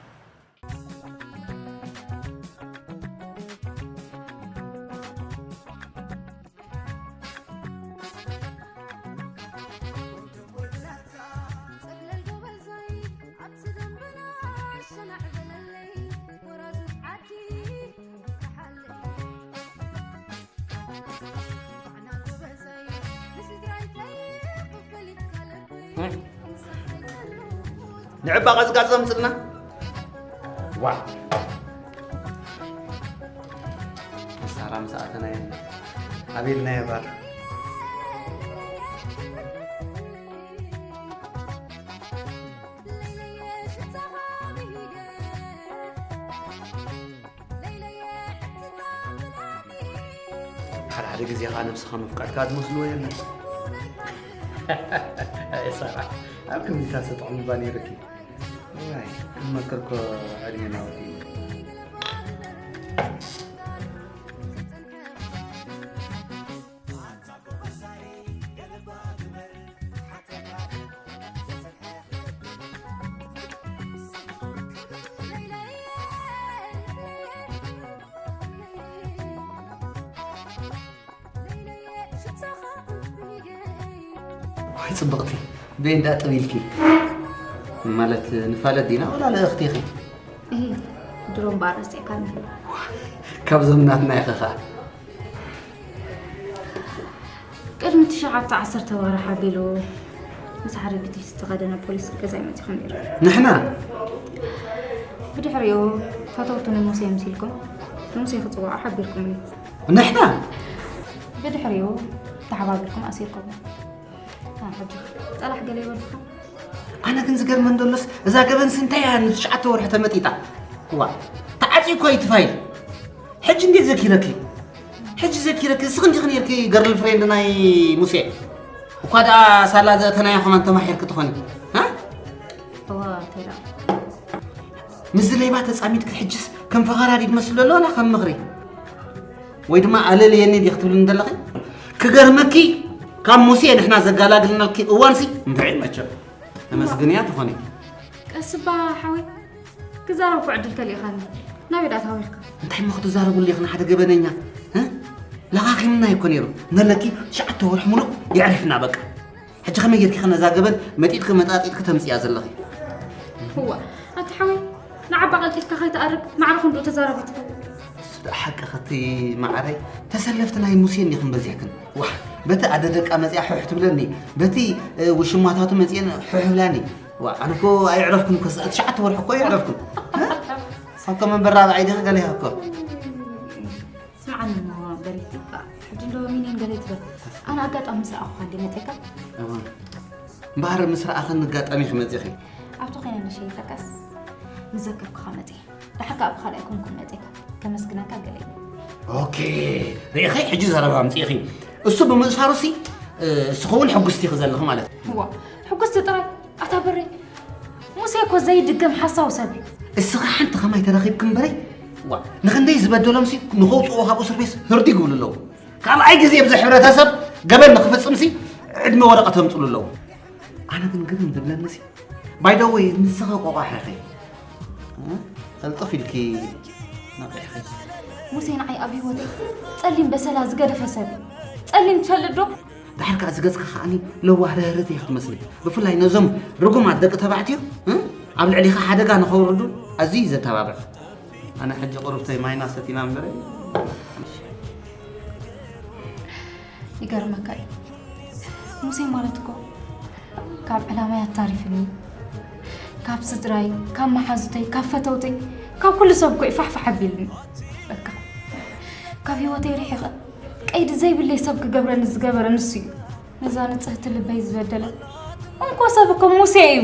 ንዕባ ቀዝቃዝ ዘምጽልና። ዋ። ሳራ ምስ ኣተናዮ ኣቤልናዮ ባር። ሓደ ሓደ ግዜ ኸዓ ነብስኻ ምፍቃድካ ዝመስልዎ የለን። ኣይ ሳራ፣ ኣብ ከምዚታት ተጠቕምባ ነይርኪ። ዋይ፣ ክመክር እኮ ዕድሜና ወዲኡ። ዋይ ጽብቕቲ፣ በይ እንዳ ጠቢልኪ። ማለት ንፋለጥ ዲና ወላ ልእኽቲ ኢኺ? እሂ፣ ድሮ እምበኣር ረሲዕካኒ። ካብ ዘምናትና ኢኺ ኸኣ። ቅድሚ ትሽዓተ ዓሰርተ ወርሒ ኣቢሉ ምስ ሓደ ብቲሽ ዝተኸደነ ፖሊስ ገዛይ መጺኹም ነይሩ። ንሕና? ብድሕሪኡ ፈተውቱ ንሙሴ ምሲልኩም ንሙሴ ክጽውዖ ሓቢርኩምኒ። ንሕና? ብድሕሪኡ ተሓባቢርኩም ኣሲርኩም። ሕጂ ጸላሕ ገለ ይበልኩ። ኣነ ግን ዝገርመን ዘሎስ እዛ ገበንሲ እንታይ እያ ንትሽዓተ ወርሒ ተመጢጣ? እዋ ተዓጽዩ እኮ እዩ እቲ ፋይል። ሕጂ እንዴት ዘኪረኪ? ሕጂ ዘኪረኪ፣ እስኺ እንዲኺ ነይርኪ ገርል ፍሬንድ ናይ ሙሴ። እኳ ደኣ ሳላ ዘእተናዮ ከማን ተማሒርኪ ትኾኒ። እ? እዋ፣ እንታይ ደኣ? ምስዚ ሌባ ተጻሚድኪ ሕጅስ ከም ፈኸራዲ ትመስሊ ኣሎ ዋላ ከም ምኽሪ? ወይ ድማ ኣለልየኒ ዲኺ ትብልኒ ዘለኺ? ክገርመኪ፣ ካብ ሙሴ ንሕና ዘጋላግልናልኪ እዋንሲ እንድዒ መቸም። ተመስግንያ ትኾኒ። ቀስ እባ ሓወይ፣ ክዛረብ እኮ ዕድል ከሊእኻኒ። ናበይ ደኣ ተሃዊኽካ? እንታይ እሞ ክትዛረብሉ ኢኽን ሓደ ገበነኛ? እ? ለኻኺምና እኮ ነይሩ። መለኪ ትሽዓተ ወርሒ ሙሉእ የዕሪፍና በቃ። ሕጂ ከመይ ጌርኪ ኸ ነዛ ገበን መጢጥኪ መጣጢጥኪ ተምጽያ ዘለኺ? እዋ፣ ኣቲ ሓወይ፣ ንዓባ ቀልጢፍካ ከይትኣርግ ማዕረ ክንድኡ ተዛረበትካ። እሱ ደኣ ሓቂ ኸቲ መዓረይ፣ ተሰለፍቲ ናይ ሙሴ እንዲኽን በዚሕክን። ዋሕ፣ በቲ ኣደ ደቃ መጽያ ሑሕ ትብለኒ፣ በቲ፣ እ፣ ውሽማታቱ መጽየን ሑሕ ብላኒ። ዋ፣ ኣነ እኮ ኣይዕረፍኩን እኮ፣ ትሽዓተ ወርሒ እኮ ኣይዕረፍኩን። እ? ንስኻ እኮ መንበር ራብዓይ ዲኺ ገለ ኢኻ እኮ። ስምዓኒ እሞ በሪት፣ ሕጂ እንዶ ሚኔን ገለ ትበል። ኣነ ኣጋጣሚ ምስ ረኣኹኻ እንዲ መጺእካ። እዋ። እምበኣር ምስ ረኣኸኒ ኣጋጣሚ ኢኺ መጺእኺ። ኣብቲ ኮይነ ንሸይፈካስ ምስ ዘከርኩኻ መጺእ። ደሓር ከኣ ብኻልኣይ ኮንኩን መጺእካ። ከመስግነካ ገለ እዩ። ኦኬ፣ ርኢኺ፣ ሕጂ ዘረባ ኣምጺእኺ። እሱ ብምእሳሩሲ፣ እ፣ እስኺ እውን ሕጉስቲ ኢኺ ዘለኺ ማለት እዩ። እዋ፣ ሕጉስቲ ጥራይ። ኣታ በሬ፣ ሙሴ እኮ ዘይድገም ሓሳዊ ሰብ እዩ። እስኻ ሓንቲ ኸማይ ተረኺብኪ እምበረይ፣ ዋ፣ ንኽንደይ ዝበደሎምሲ ንኸውፅዎ ካብ እስር ቤት ህርዲ ይብሉ ኣለዉ። ካልኣይ ግዜ ብዚ ሕብረተሰብ ገበን ንኽፍጽምሲ ዕድመ ወረቐት የምፅሉ ኣለዉ። ኣነ ግን ግርም ዝብለኒሲ፣ ባይ ዘ ወይ፣ ንስኺ ቆቋሕ ኢኺ። እ? ቀልጥፍ ኢልኪ ነቒሕኺ። ሙሴ ንዓይ ኣብ ህይወተይ ጸሊም በሰላ ዝገደፈ ሰብ እዩ። ጸሊም ትፈልጥ ዶ? ደሓር ከኣ እዚ ገጽኪ ከኣኒ ለዋህ ርህርህቲ ኢኺ ትመስሊ። ብፍላይ ነዞም ርጉማት ደቂ ተባዕትዮ፣ እ? ኣብ ልዕሊኻ ሓደጋ ንኸውርዱ ኣዝዩ እዩ ዘተባብዕ። ኣነ ሕጂ ቁሩብተይ ማይና ሰቲና እምበር። ይገርመካ እዩ። ሙሴ ማለት እኮ ካብ ዕላማይ ኣታሪፍኒ፣ ካብ ስድራይ፣ ካብ መሓዙተይ፣ ካብ ፈተውተይ፣ ካብ ኩሉ ሰብ እኮ እዩ ፋሕፋሕ ኣቢልኒ። በቃ፣ ካብ ህይወተይ ርሒቐ ቀይዲ ዘይብለይ ሰብ ክገብረኒ ዝገበረ ንሱ እዩ። ነዛ ንጽህቲ ልበይ ዝበደለ እንኮ ሰብ እኮ ሙሴ እዩ።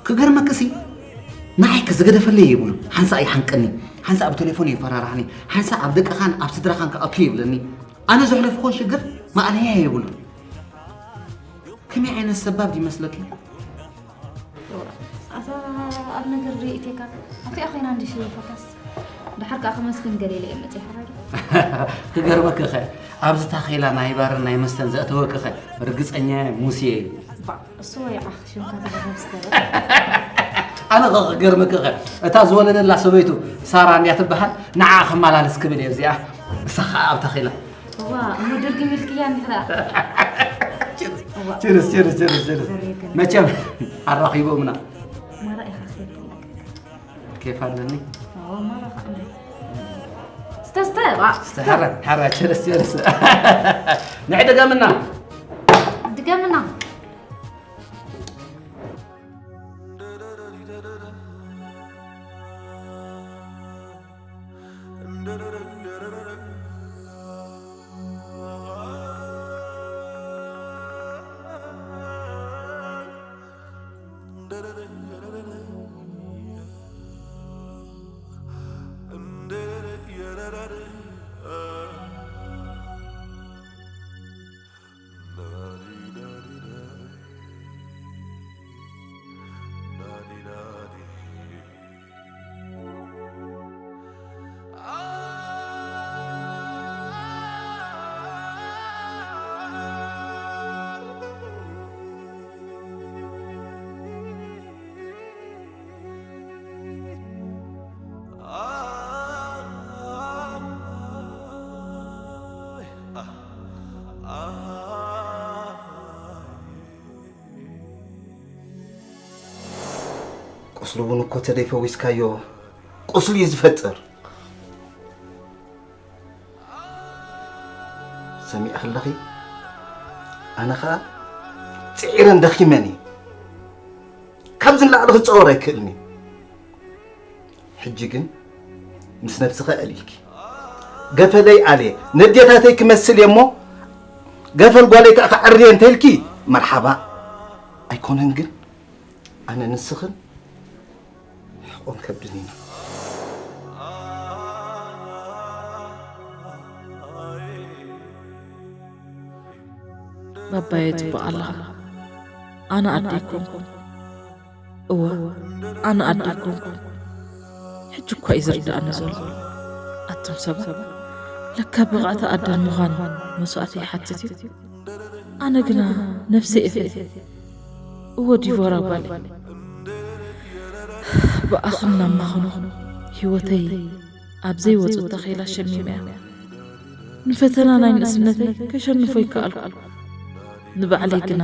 ክገርመክሲ፣ ንዓይ ከ ዝገደፈለይ የብሉን። ሓንሳእ ይሓንቀኒ፣ ሓንሳእ ብቴሌፎን የፈራርሓኒ፣ ሓንሳእ ኣብ ደቅኻን ኣብ ስድራኻን ክኣቱ ይብለኒ። ኣነ ዘሕለፍኩን ሽግር ማእለያ የብሉን። ከመይ ዓይነት ሰባብ ይመስለኪ? ኣታ ኣብ ነገር ርእይቴካ ኣቲኣ ኮይና እንዲ ሽፈካስ፣ ድሓር ከኣ ከመስግን ገለ ኢለ እየ መጺእ ሓራይ። ክገርመኪ ኸ፣ ኣብዚ ታኼላ ናይ ባርን ናይ መስተን ዘእተወኪ ኸ፣ ርግጸኛ እየ ሙሴ እዩ። እባ፣ እሱ ወይ ዓኽ ሽምካ ተገረብ ስገረ። ኣነ ኸ ክገርመኪ ኸ፣ እታ ዝወለደላ ሰበይቱ ሳራ እንድያ ትበሃል፣ ንዓ ከመላልስ ክብል እየ እዚኣ። እሳ ኸኣ ኣብ ታኼላ። እዋ፣ እሞ ድርግም ኢልክያ እንድሕራ። እዋ። ችርስ፣ ችርስ፣ ችርስ፣ ችርስ። ዘርየገ። መቸም ኣራኺቦምና። ማራ ኢኻ ክትብል። ኬፍ ኣለኒ። እዋ፣ ማራ ኸኣ እንደ። ስተ፣ ስተ፣ ዋ፣ ስተ። ስተ፣ ሐራ፣ ሐራ፣ ችርስ፣ ችርስ። ንዒ ድገምና። ድገምና። ቁስሉ እውን እኮ ተደይፈዊስካዮ ቁስሊ እዩ ዝፈጥር። ሰሚዕ ከለኺ ኣነ ኸኣ ጽዒረን ደኺመን እየ። ካብዚ ንላዕሊ ክጻወር ኣይክእልን እየ። ሕጂ ግን ምስ ነብስኺ ኣዕሊልኪ ገፈለይ ኣልየ ነዴታተይ ክመስል እየ እሞ ገፈል ጓለይ ከኣ ከዐርየ እንተኢልኪ መርሓባ። ኣይኮነን ግን ኣነ ንስኽን ሕቆን ከብድን ኢና። ባባየ ጽቡቕ ኣለኻ። ኣነ ኣደ ኣይኮንኩን። እወ ኣነ ኣደ ኣይኮንኩን። ሕጂ እኳ እዩ ዝርድኣኒ ዘሎ። ኣቱም ሰባት ለካ ብቕዕቲ ኣደ ንምዃን መስዋእቲ ይሓትት እዩ። ኣነ ግና ነብሰይ እፈ እወ ዲቮራ ጓለይ ብኣኽን ናብ ማኽኖ ህይወተይ ኣብ ዘይወፁ ተኸይላ ሸሚመያ ንፈተና ናይ ንእስነተይ ከሸንፎ ይከኣልኩ ንባዕለይ ግና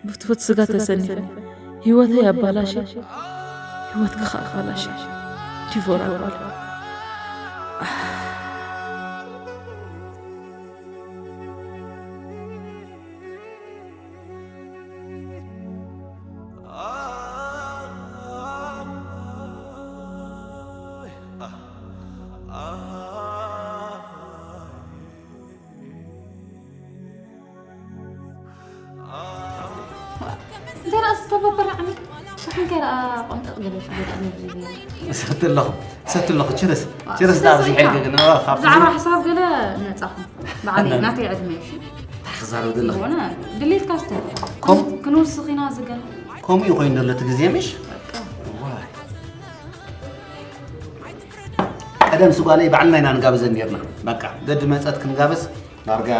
ብፍትወት ስጋ ተሰኒፈ ህይወተይ ኣባላሸ ህይወትካ ከኣ ኣባላሸ ዲቮራ ጓል እንተ ደኣ ዝተበበረ ዓመት ሽሕን ከ ደኣ ቆንጠጥ ገለ ሽግር ኣለብዚ ገይሩ ሰቲ ኣለኹ ሰቲ ኣለኹ ችርስ ችርስ ዳ ኣብዚ ሕልገ ግን ካብ ብዛዕባ ሕሳብ ገለ ነጻኹም ባዕለይ ናተይ ዕድመ እዩ እሺ እንታይ ክዛረብ ዘለኹ ሆነ ድሌትካ ስተ ከም ክንውስኽ ኢና ዝገለ ከምኡ እዩ ኮይኑ ዘሎ እቲ ግዜ ምሽ ዋይ ቀደም ስጓለይ ባዕልና ኢና ንጋብዘን ነርና በቃ ደድ መፀት ክንጋብዝ ዳርጋ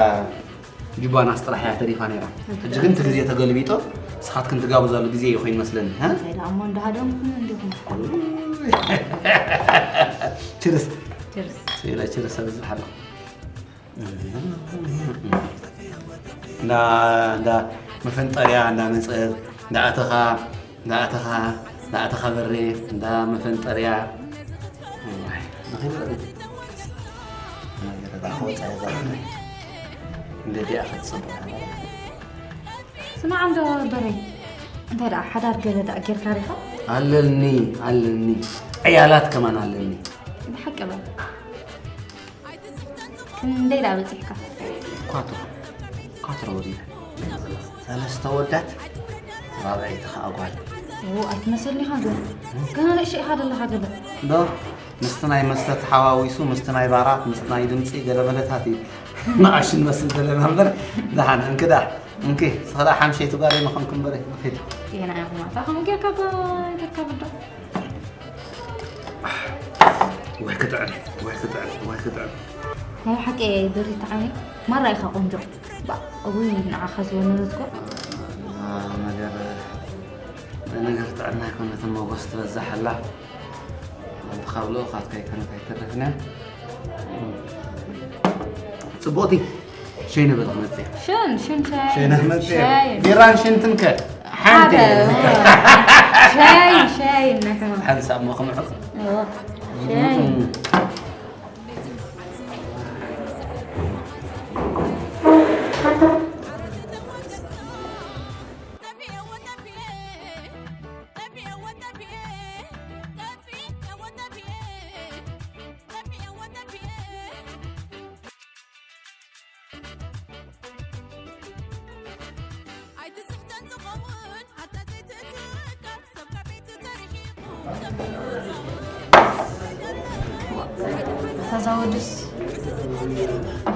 ጁባናስ ጥራሕ እያ ተሪፋ ነይራ ሕጂ ግን እቲ ግዜ ተገልቢጦ ንስኻትክን ትጋብዛሉ ግዜ እዩ ኮይኑ መስለኒ ሀ እንታይ ደኣ እሞ እንዳሃደምኩም እንዲኹም ችርስ ችርስ ስኢለ ችርስ ኣብዝሕ ኣለኹ እንዳ እንዳ መፈንጠርያ እንዳ መፀት እንዳ ኣተኻ እንዳ ኣተኻ እንዳ ኣተኻ በሬ እንዳ መፈንጠርያ እንደ ዲኣ ክትፅቡቅ ስማዕ እንዶ በሬ እንታይ ደኣ ሓዳር ገለ ደኣ ጌርካ ሪኻ ኣለኒ ኣለኒ ዕያላት ከማን ኣለኒ ብሓቂ በል ክንደይ ደኣ በጺሕካ? ኳትሮ ኳትሮ ወዲና ሰለስተ ወዳት ራብዐይቲ ከዓ ጓል ዎ ኣይትመሰልኒ ኢኻ ገለ ገና ንእሽቶ ኢኻ ዘለኻ ገለ ዶ ምስቲ ናይ መስተ ተሓዋዊሱ ምስቲ ናይ ባራት ምስቲ ናይ ድምፂ ገለመለታት እዩ ንኣሽ ንመስል ዘለና እምበር ደሓን እንክዳ እንኪ ስኽዳ ሓምሸይቲ ጓል ይመኾንኩ እምበር ንኺድ የና ኢኹም ኣታ ከምኡ ጌርካ ባ ጌርካ ብዶ ወይ ክጥዕም ወይ ክጥዕም ወይ ክጥዕም ናይ ሓቂ በሪ ተዓሚ ማራ ኢኻ ቆንጆ እውይ ንዓኻ ዝወነነትኮ ነገር ነገር ጥዕና ኣይኮነትን መጎስ ትበዛሕ ኣላ ኣንቲ ካብ ልኡኻት ከይኮነት ኣይተርፍን እያ ጽቡቕቲ ሸይነ በለ ክመጽእ እየ። ሽን ሽን ሻይ። ሸይነ ክመጽእ እየ። ሻይ። ቢራን ሽንትን ከ ሓንቲ ሓደ። እየ። ሻይ ሻይ ንሕና። ሓንሳብ እሞ ክምዕቕ። እዎ፣ ሻይ። እም። ተዛወድስ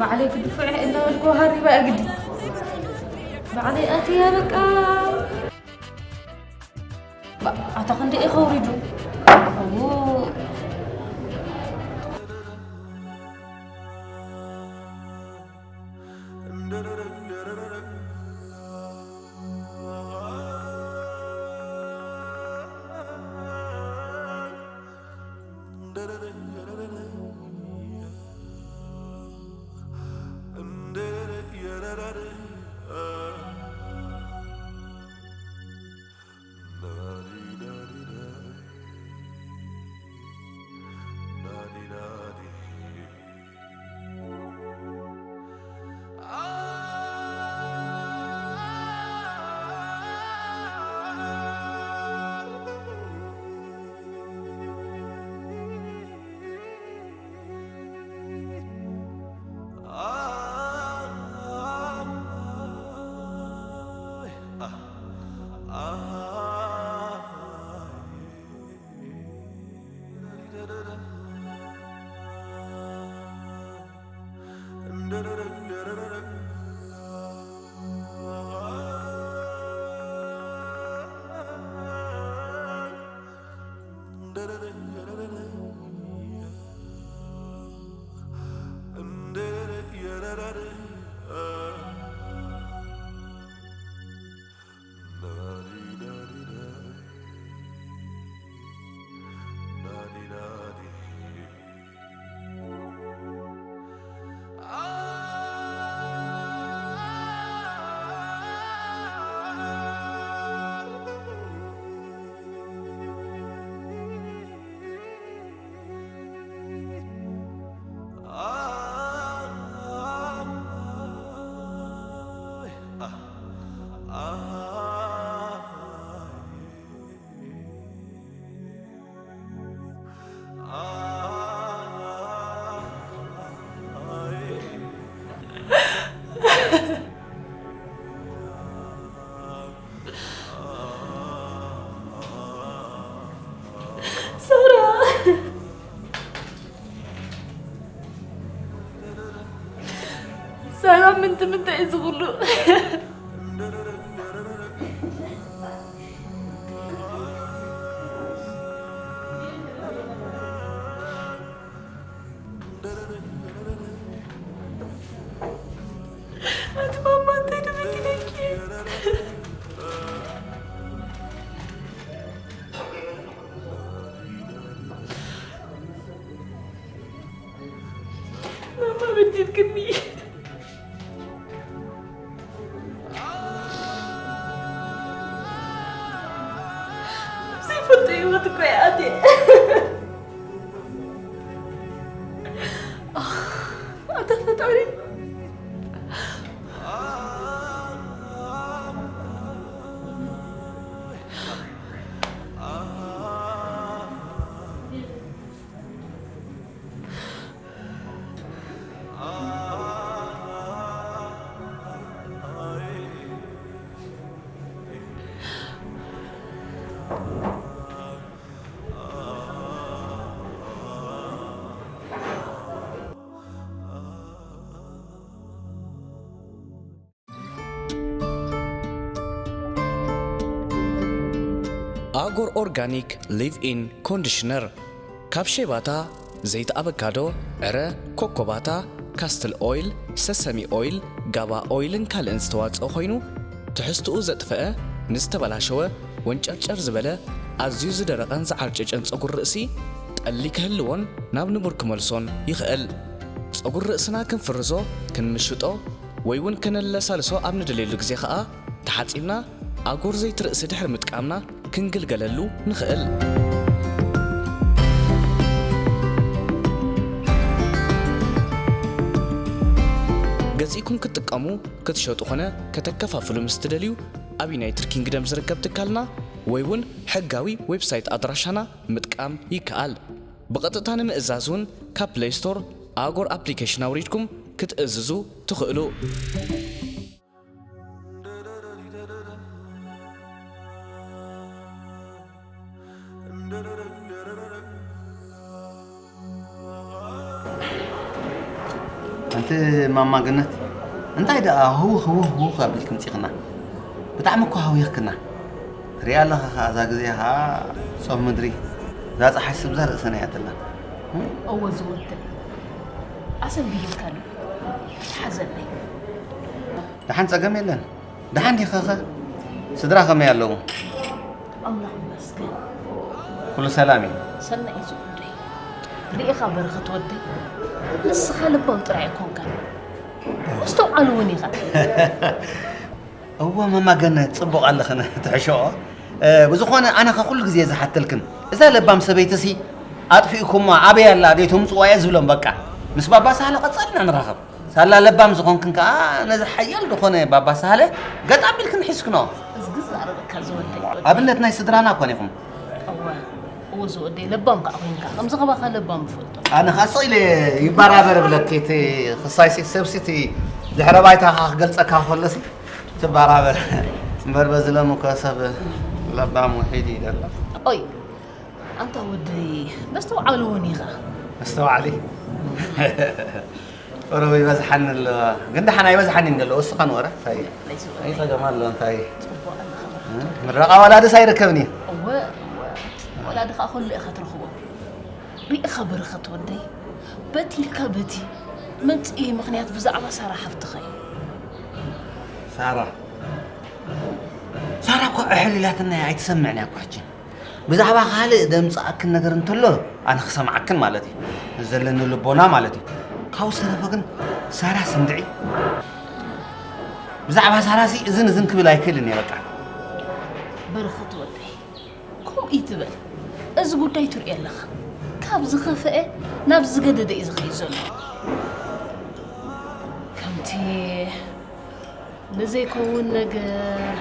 ባዕለይ ክድፍዕ እናበልኩ ሃሪባ እግዲ ባዕለይ ኣትያ በቃ ኣታ ክንደይ ኢኻ ውሪዱ ሳራ፣ ሳራ፣ ምንቲ ምንታይ እዩ ዝኹሉ? ኣቲ ማማ፣ እንታይ ደበድለኪ? ማማ፣ በዲልክኒ። ዘይፈልጦ ህይወት እኮ እየ ኣትየ። ኣታ ፈጣሪ። ኣጎር ኦርጋኒክ ሊቭ ኢን ኮንዲሽነር፣ ካብ ሼባታ፣ ዘይቲ ኣቨካዶ፣ ዕረ፣ ኮኮባታ፣ ካስትል ኦይል፣ ሰሰሚ ኦይል፣ ጋባ ኦይልን ካልእን ዝተዋጽኦ ኮይኑ፣ ትሕዝትኡ ዘጥፈአ፣ ንዝተበላሸወ፣ ወንጨርጨር ዝበለ፣ ኣዝዩ ዝደረቐን ዝዓርጨጨን ጸጉሪ ርእሲ ጠሊ ክህልዎን ናብ ንቡር ክመልሶን ይኽእል። ጸጉሪ ርእስና ክንፍርዞ፣ ክንምሽጦ፣ ወይ እውን ከነለሳልሶ ኣብ ንደልየሉ ግዜ ኸኣ ተሓጺብና ኣጎር ዘይቲ ርእሲ ድሕሪ ምጥቃምና ክንግልገለሉ ንኽእል። ገዚእኩም ክትጥቀሙ፣ ክትሸጡ ኾነ ከተከፋፍሉ ምስ ትደልዩ፣ ኣብ ዩናይትድ ኪንግደም ዝርከብ ትካልና ወይ እውን ሕጋዊ ዌብሳይት ኣድራሻና ምጥቃም ይከኣል። ብቐጥታ ንምእዛዝ እውን ካብ ፕለይ ስቶር ኣጎር ኣፕሊኬሽን ኣውሪድኩም ክትእዝዙ ትኽእሉ። ኣንቲ ማማ ገነት፣ እንታይ ደኣ ህውኽ ህውኽ ህውኽ ኣቢልኪ ምጺኽና? ብጣዕሚ እኮ ሃዊኽክና። ሪኣ ኣለኻ ኸኣ፣ እዛ ግዜ ኸኣ ጾም ምድሪ፣ እዛ ጸሓይ ስብዛ ርእሰና እያ ትላ። እወ ዝወደይ፣ ኣሰንቢድካኒ፣ ኣይትሓዘለይ። ደሓን ጸገም የለን። ደሓን ዲኻ ኸ? ስድራ ከመይ ኣለዉ? ኣምላኽ ይመስገን። ኩሉ ሰላም እዩ? ሰናይ እዩ ዝወደይ። ርኢኻ በረኸት ወደይ፣ ንስኻ ልባም ጥራይ ኣይኮንካን፣ መስተውዓሊ እውን ኢኻ። እወ፣ መማገነት፣ ጽቡቕ ኣለኽን ትሕሸኦ። እ፣ ብዝኾነ፣ ኣነ ኸ ኩሉ ግዜ ዝሓተልክን፣ እዛ ለባም ሰበይትሲ ኣጥፊእኩማ፣ ኣበይ ኣላ? ደይ ተምጽዋ እየ ዝብሎም፣ በቃ። ምስ ባባ ሳህለ ቀጻልና ንራኸብ። ሳላ ለባም ዝኾንክን ከኣ፣ ነዚ ሓያል ዝኾነ ባባ ሳህለ ገጥ ኣቢልክን ሒዝክንኦ። እዝጊ ዝዛረበካ ዝወደይ። ኣብነት ናይ ስድራና ኮን ኢኹም። እወ፣ እወ ዝወደይ፣ ለባም ከኣ ኮይንካ፣ ከምዚ ኸባኻ ለባም እፈልጦ። ኣነ ኸኣ ስቕ ኢለ ይበራበር እብለኪ፣ እቲ ኽሳይሲ ሰብሲ እቲ ድሕረ ባይታኻ ክገልጸካ ከሎሲ ትበራበር። እምበር በዚ ሎሚ እኮ ሰብ ለባም ውሒድ እዩ ደሎ። ኦይ፣ ኣንታ ወደይ፣ መስተውዓሊ እውን ኢኻ። መስተውዓሊ? ወረ ይበዝሓኒ ኣሎ። ግን ደሓን ኣይበዝሓኒ እንደሎ። እስኻ ንወረ እንታይ? ናይ ስውእ። ኣይ ጸገም ኣሎ እንታይ? ጽቡቕ ኣለኻ። እ? ምረቓ ዋላ ደስ ኣይርከብን እዩ። እወ፣ እወ። ወላ ድኻ ኩሉ ኢኻ ትረኽቦ። ርኢኻ በረኸት ወደይ። በቲ ኢልካ በቲ መምጽኢ ምኽንያት ብዛዕባ ሳራ ሓፍትኻ እዩ። ሳራ? ሳራ እኮ ዕሕል ኢላትና እያ ኣይትሰምዕን እያ እኮ ሕጂ። ብዛዕባ ካልእ ደምጽኣክን ነገር እንተሎ ኣነ ክሰምዓክን ማለት እዩ። ዘለኒ ልቦና ማለት እዩ። ካብኡ ዝተረፈ ግን ሳራ ስንድዒ። ብዛዕባ ሳራሲ እዝን እዝን ክብል ኣይክእልን እየ በቃ። በረኸት ወደይ፣ ከምኡ ይትበል። እዚ ጉዳይ ትርእዮ ኣለኻ። ካብ ዝኸፍአ ናብ ዝገደደ እዩ ዝኸይድ ዘሎ። ከምቲ ንዘይከውን ነገር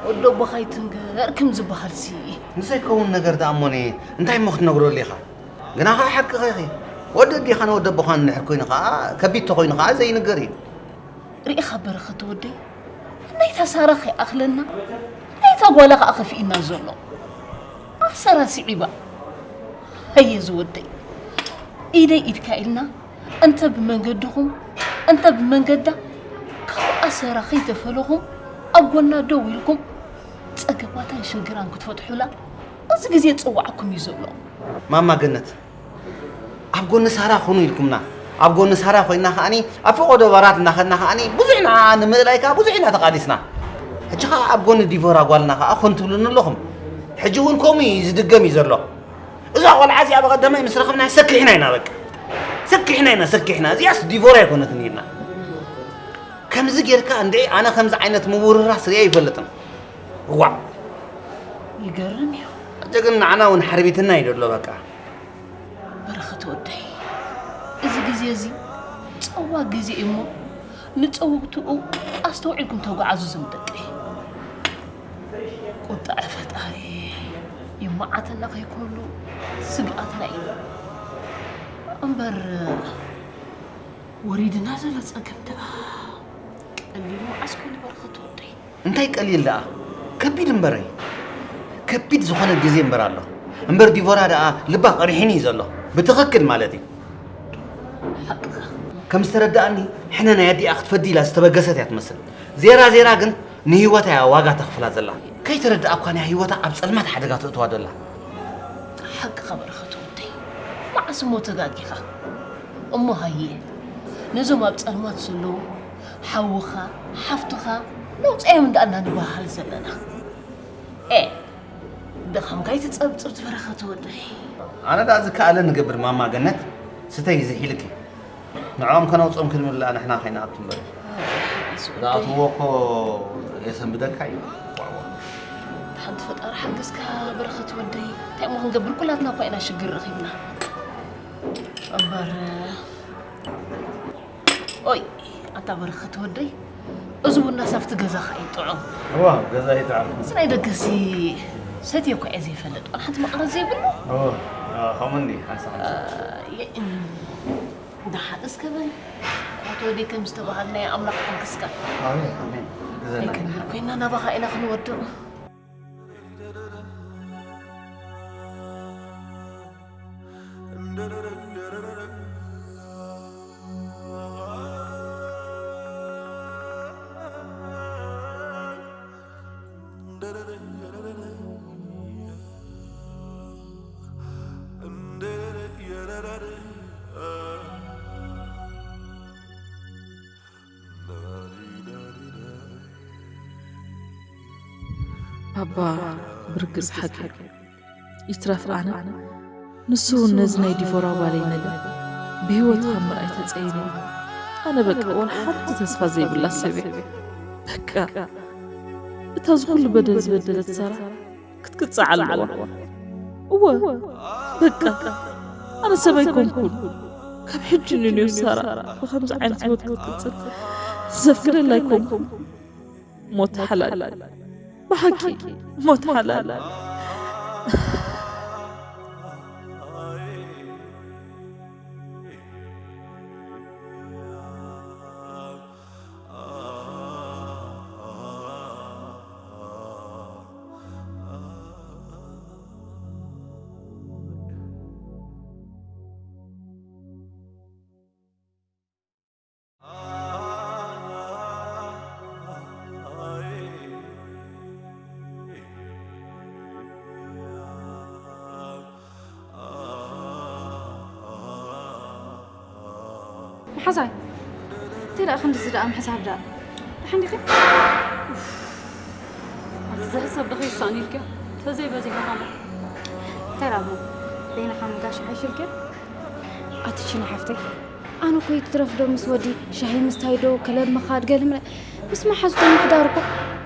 ወዲ ኣቦኻ ኣይትንገር ከም ዝበሃልሲ። ንዘይከውን ነገር ደኣ እሞኒ እንታይ እሞ ክትነግረሉ ኢኻ? ግና ኸዓ ሓቅኻ ኢኺ። ወዲ ኣዴኻን ወዲ ኣቦኻን እንድሕር ኮይኑ ኸዓ ከቢድ ተኾይኑ ኸዓ ዘይንገር እዩ። ርኢኻ በረኸት ወደይ፣ ናይታ ሳራ ከይኣኽለና ናይታ ጓላ ኸዓ ከፊእና ዘሎ። ኣሰራ ስዒባ። ሃየ ዝወደይ፣ ኢደይ ኢድካ ኢልና እንተ ብመንገድኹም እንተ ብመንገዳ ካብ ኣሰራ ከይተፈለኹም ኣብ ጎና ደው ኢልኩም ጸገማታን ሽግራን ክትፈትሑላ እዚ ግዜ ዝጽውዓኩም እዩ ዘሎ። ማማ ገነት፣ ኣብ ጎኒ ሳራ ኩኑ ኢልኩምና። ኣብ ጎኒ ሳራ ኮይና ከኣኒ ኣብ ፈቐዶ ባራት እናኸድና ከኣኒ ብዙሕ ንዓኣ ንምእላይ ከኣ ብዙሕ ኢና ተቓሊስና። ሕጂ ከኣ ኣብ ጎኒ ዲቮራ ጓልና ከኣ ኮን ትብሉኒ ኣለኹም። ሕጂ እውን ከምኡ እዩ ዝድገም እዩ ዘሎ። እዛ ቆልዓ እዚኣ ብቐዳማይ ምስ ረኸብና ሰኪሕና ኢና በቃ። ሰኪሕና ኢና ሰኪሕና። እዚኣስ ዲቮራ ኣይኮነትን ኢልና። ከምዚ ጌርካ እንድዒ ኣነ ከምዚ ዓይነት ምውርራስ ሪኣ ኣይፈልጥን። እዋዕ። ይገርም እዩ። ሕጂ ግን ንዓና እውን ሓርቢትና እዩ ዘሎ በቃ። በረኸት ወደይ፣ እዚ ግዜ እዚ ጸዋ ግዜ እዩ እሞ ንጸወግትኡ ኣስተውዒልኩም ተጓዓዙ ዝም ደቀይ። ቁጣዐ ፈጣሪ ይመዓተና ከይኮሉ ስግኣትና እዩ እምበር ወሪድና ዘሎ ጸገም ደኣ ቀሊል መዓስ ኮይኑ በረኸት ወደይ። እንታይ ቀሊል ደኣ? ከቢድ እምበረይ። ከቢድ ዝኾነ ግዜ እምበር ኣሎ። እምበር ዲቮራ ደኣ ልባ ቀሪሕኒ እዩ ዘሎ። ብትኽክል ማለት እዩ። ሓቅኻ። ከም ዝተረዳእኒ ሕነ ናይ ኣዲኣ ክትፈዲ ኢላ ዝተበገሰት እያ ትመስል። ዜራ ዜራ ግን ንህይወታ እያ ዋጋ ተኽፍላ ዘላ። ከይተረድኣ እኳ ናይ ህይወታ ኣብ ጸልማት ሓደጋ ተእትዋ ደላ። ሓቅኻ በረኸት ወደይ። መዓስ እሞ ተጋጊኻ? እሞ ሃየ ነዞም ኣብ ጸልማት ዘለዉ ሓውኻ ሓፍትኻ ነውፀዮም እንዳኣና ንበሃል ዘለና። ኤ ድኻምካ ኣይትጸብጽብ ትበረኸት ወደይ። ኣነ ደኣ ዝከኣለ ንገብር ማማ ገነት ስተይ ዝሒልኪ ንዕኦም ከነውፅኦም ክንብል ንሕና ከይንኣቱ እምበር ዝኣትዎ እኮ የሰንብደካ እዩ። ሓንቲ ፈጣሪ ሓገዝካ በረኸት ወደይ እንታይ እሞ ክንገብር ኩላትና እኳ ኢና ሽግር ረኺብና እምበር ኦይ ኣታ በረኸት ወደይ እዚ ቡና ሳብቲ ገዛኻ እዩ ጥዑም እዋ ገዛ ይጥዓም ምስ ናይ ደገሲ ሰትየ እኳ እየ ዘይፈልጥ ዋላ ሓንቲ መቐረት ዘይብሉ ከምኡኒ ሓንሳ ሓንሳ ደሓን እስከ በል ኣቶ ወደይ ከም ዝተባሃልናዮ ኣምላኽ ሓግዝካ ኣሜን ኣሜን ግዘና ኣይከንብል ኮይና ናባኻ ኢና ክንወድቕ ባባ ብርግጽ ሓቂ ይትረፍ ኣነ ንሱ እውን ነዚ ናይ ዲቮራ ጓለይ ነገር ብህይወት ካብ ምርኣይ ተጸይኑ ኣነ በቃ ወላ ሓንቲ ተስፋ ዘይብላ ሰብ እየ በቃ እታ ዝኹሉ በደል ዝበደለት ሳራ ክትቅጻዕ ኣለዋ እወ በቃ ኣነ ሰብ ኣይኮንኩን ካብ ሕጂ ንንዮ ሳራ ብከምዚ ዓይነት ህይወት ክትቅጽል ዘፍቅደላ ኣይኮንኩን ሞት ሓላል ብሓቂ ሞት ሓላል ሓሳይ እንታይ ደኣ ክንድዚ ደኣ ምሕሳብ ደኣ ደሓን ዲኺ? ኣቲ ዝሕሰብ ዶ ከይሳኒ ኢልኪ? ተዘይ በዚሑ ኸማ እንታይ ደኣ እሞ በይንኻ ምጋሽ ሓይሽልኪ? ኣቲ ቺና ሓፍተይ ኣነ እኮ ይትረፍ ዶ ምስ ወዲ ሻሂ ምስታይ ዶ ክለብ ምኻድ ገለ ምለ ምስ መሓዙተይ ምሕዳር እኮ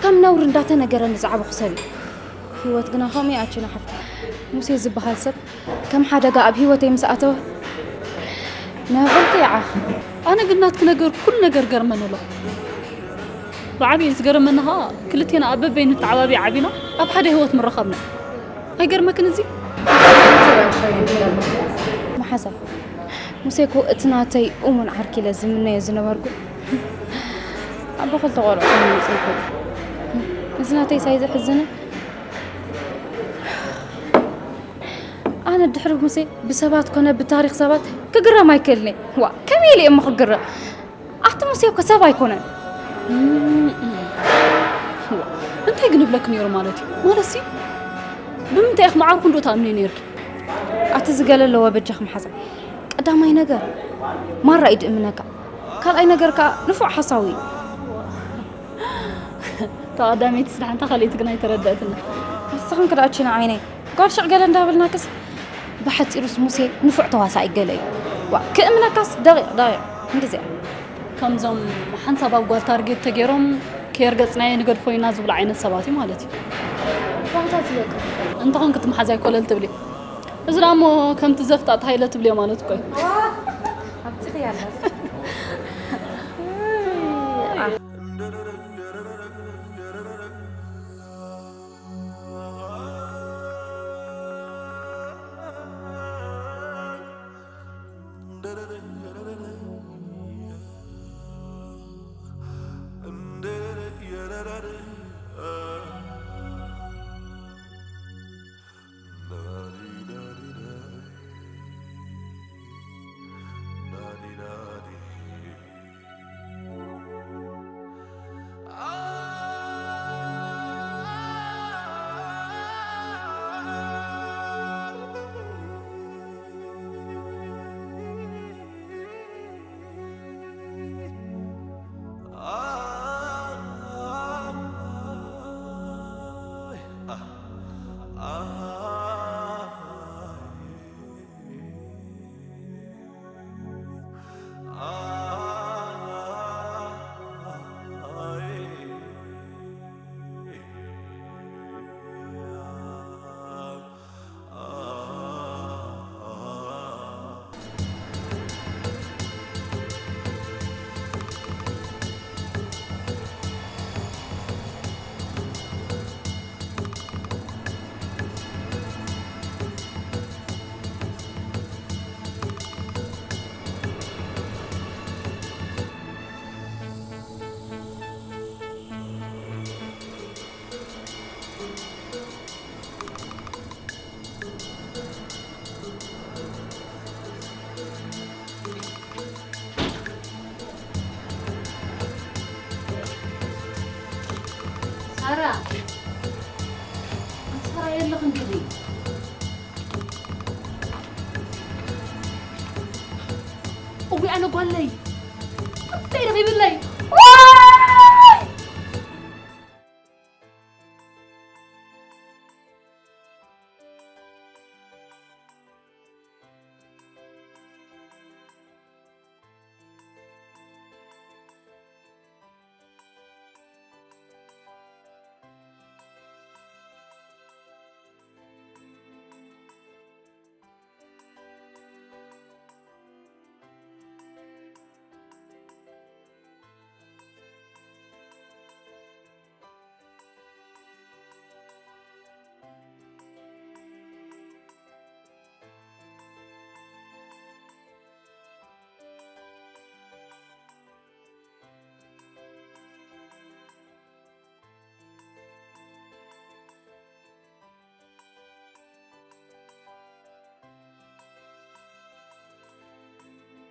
ከም ነውሪ እንዳተነገረኒ ዝዓበኹ ሰብ እዩ። ህይወት ግና ከምኡ እያ ኣቺና ሓፍተይ። ሙሴ ዝበሃል ሰብ ከም ሓደጋ ኣብ ህይወተይ ምስ ኣተወ ነበልኩ ይዓኽ። ኣነ ግን ናትኪ ነገር ኩሉ ነገር ገርመኒ ኣሎ። ብዓብዪ ዝገረመኒ ኸዓ ክልቴና ኣብ በበይኑ ተዓባቢና ዓቢና ኣብ ሓደ ህይወት ምረኸብና። ኣይገርመክን እዚ? መሓዛይ ሙሴ እኮ እቲ ናተይ እሙን ዓርኪ ኢለ ዝምነዮ ዝነበርኩ ኣቦ ክልተ ቆልዑ ኮይኑ መፂእኩ። እዚ ናተይ ሳይ ዘሕዝንን ኣነ ድሕሪ ሙሴ ብሰባት ኮነ ብታሪክ ሰባት ክግረም ኣይክእልን እየ። ዋ ከመይ ኢለ እየ እሞ ክግረም? ኣቲ ሙሴ እኮ ሰብ ኣይኮነን። እንታይ ግን እብለክ ነይሩ ማለት እዩ? ማለት ሲ ብምንታይ ኢኽ መዓርኩ እንዶ ትኣምኒ ነይርኪ? ኣቲ ዝገለ ኣለዎ በጃኽ መሓዛ። ቀዳማይ ነገር ማራ እዩ ድእምነካ። ካልኣይ ነገር ከዓ ንፉዕ ሓሳዊ እዩ። ተቐዳመይቲ ስራሕ እንታ ካልኣይቲ ግን ኣይተረደእትን። ንስኽን ክዳኣችና ዓይነይ ጓል ሽቕ ገለ እንዳበልናክስ ብሓፂሩስ ሙሴ ንፉዕ ተዋሳኢ ገለ እዩ። ዋ ክእምነካስ ደቂቕ ደቂቕ እንድዚኣ ከምዞም ሓንሳብ ኣብ ጓል ታርጌት ተገይሮም ከየርገፅናዮ ንገድፎ ኢና ዝብሉ ዓይነት ሰባት እዩ ማለት እዩ። ባህታት ይበቃ። እንተኾን ክትመሓዛይ ኮለል ትብሊ። እዚ ደኣ እሞ ከምቲ ዘፍጣጥ ሃይለ ትብልዮ ማለት እኮ እዩ። ኣብፅኺ ያላት ሳራ ሳራ የለኽን ግዲ እዊ ኣነ ጓለይ እንታይ ኢለ ይብለይ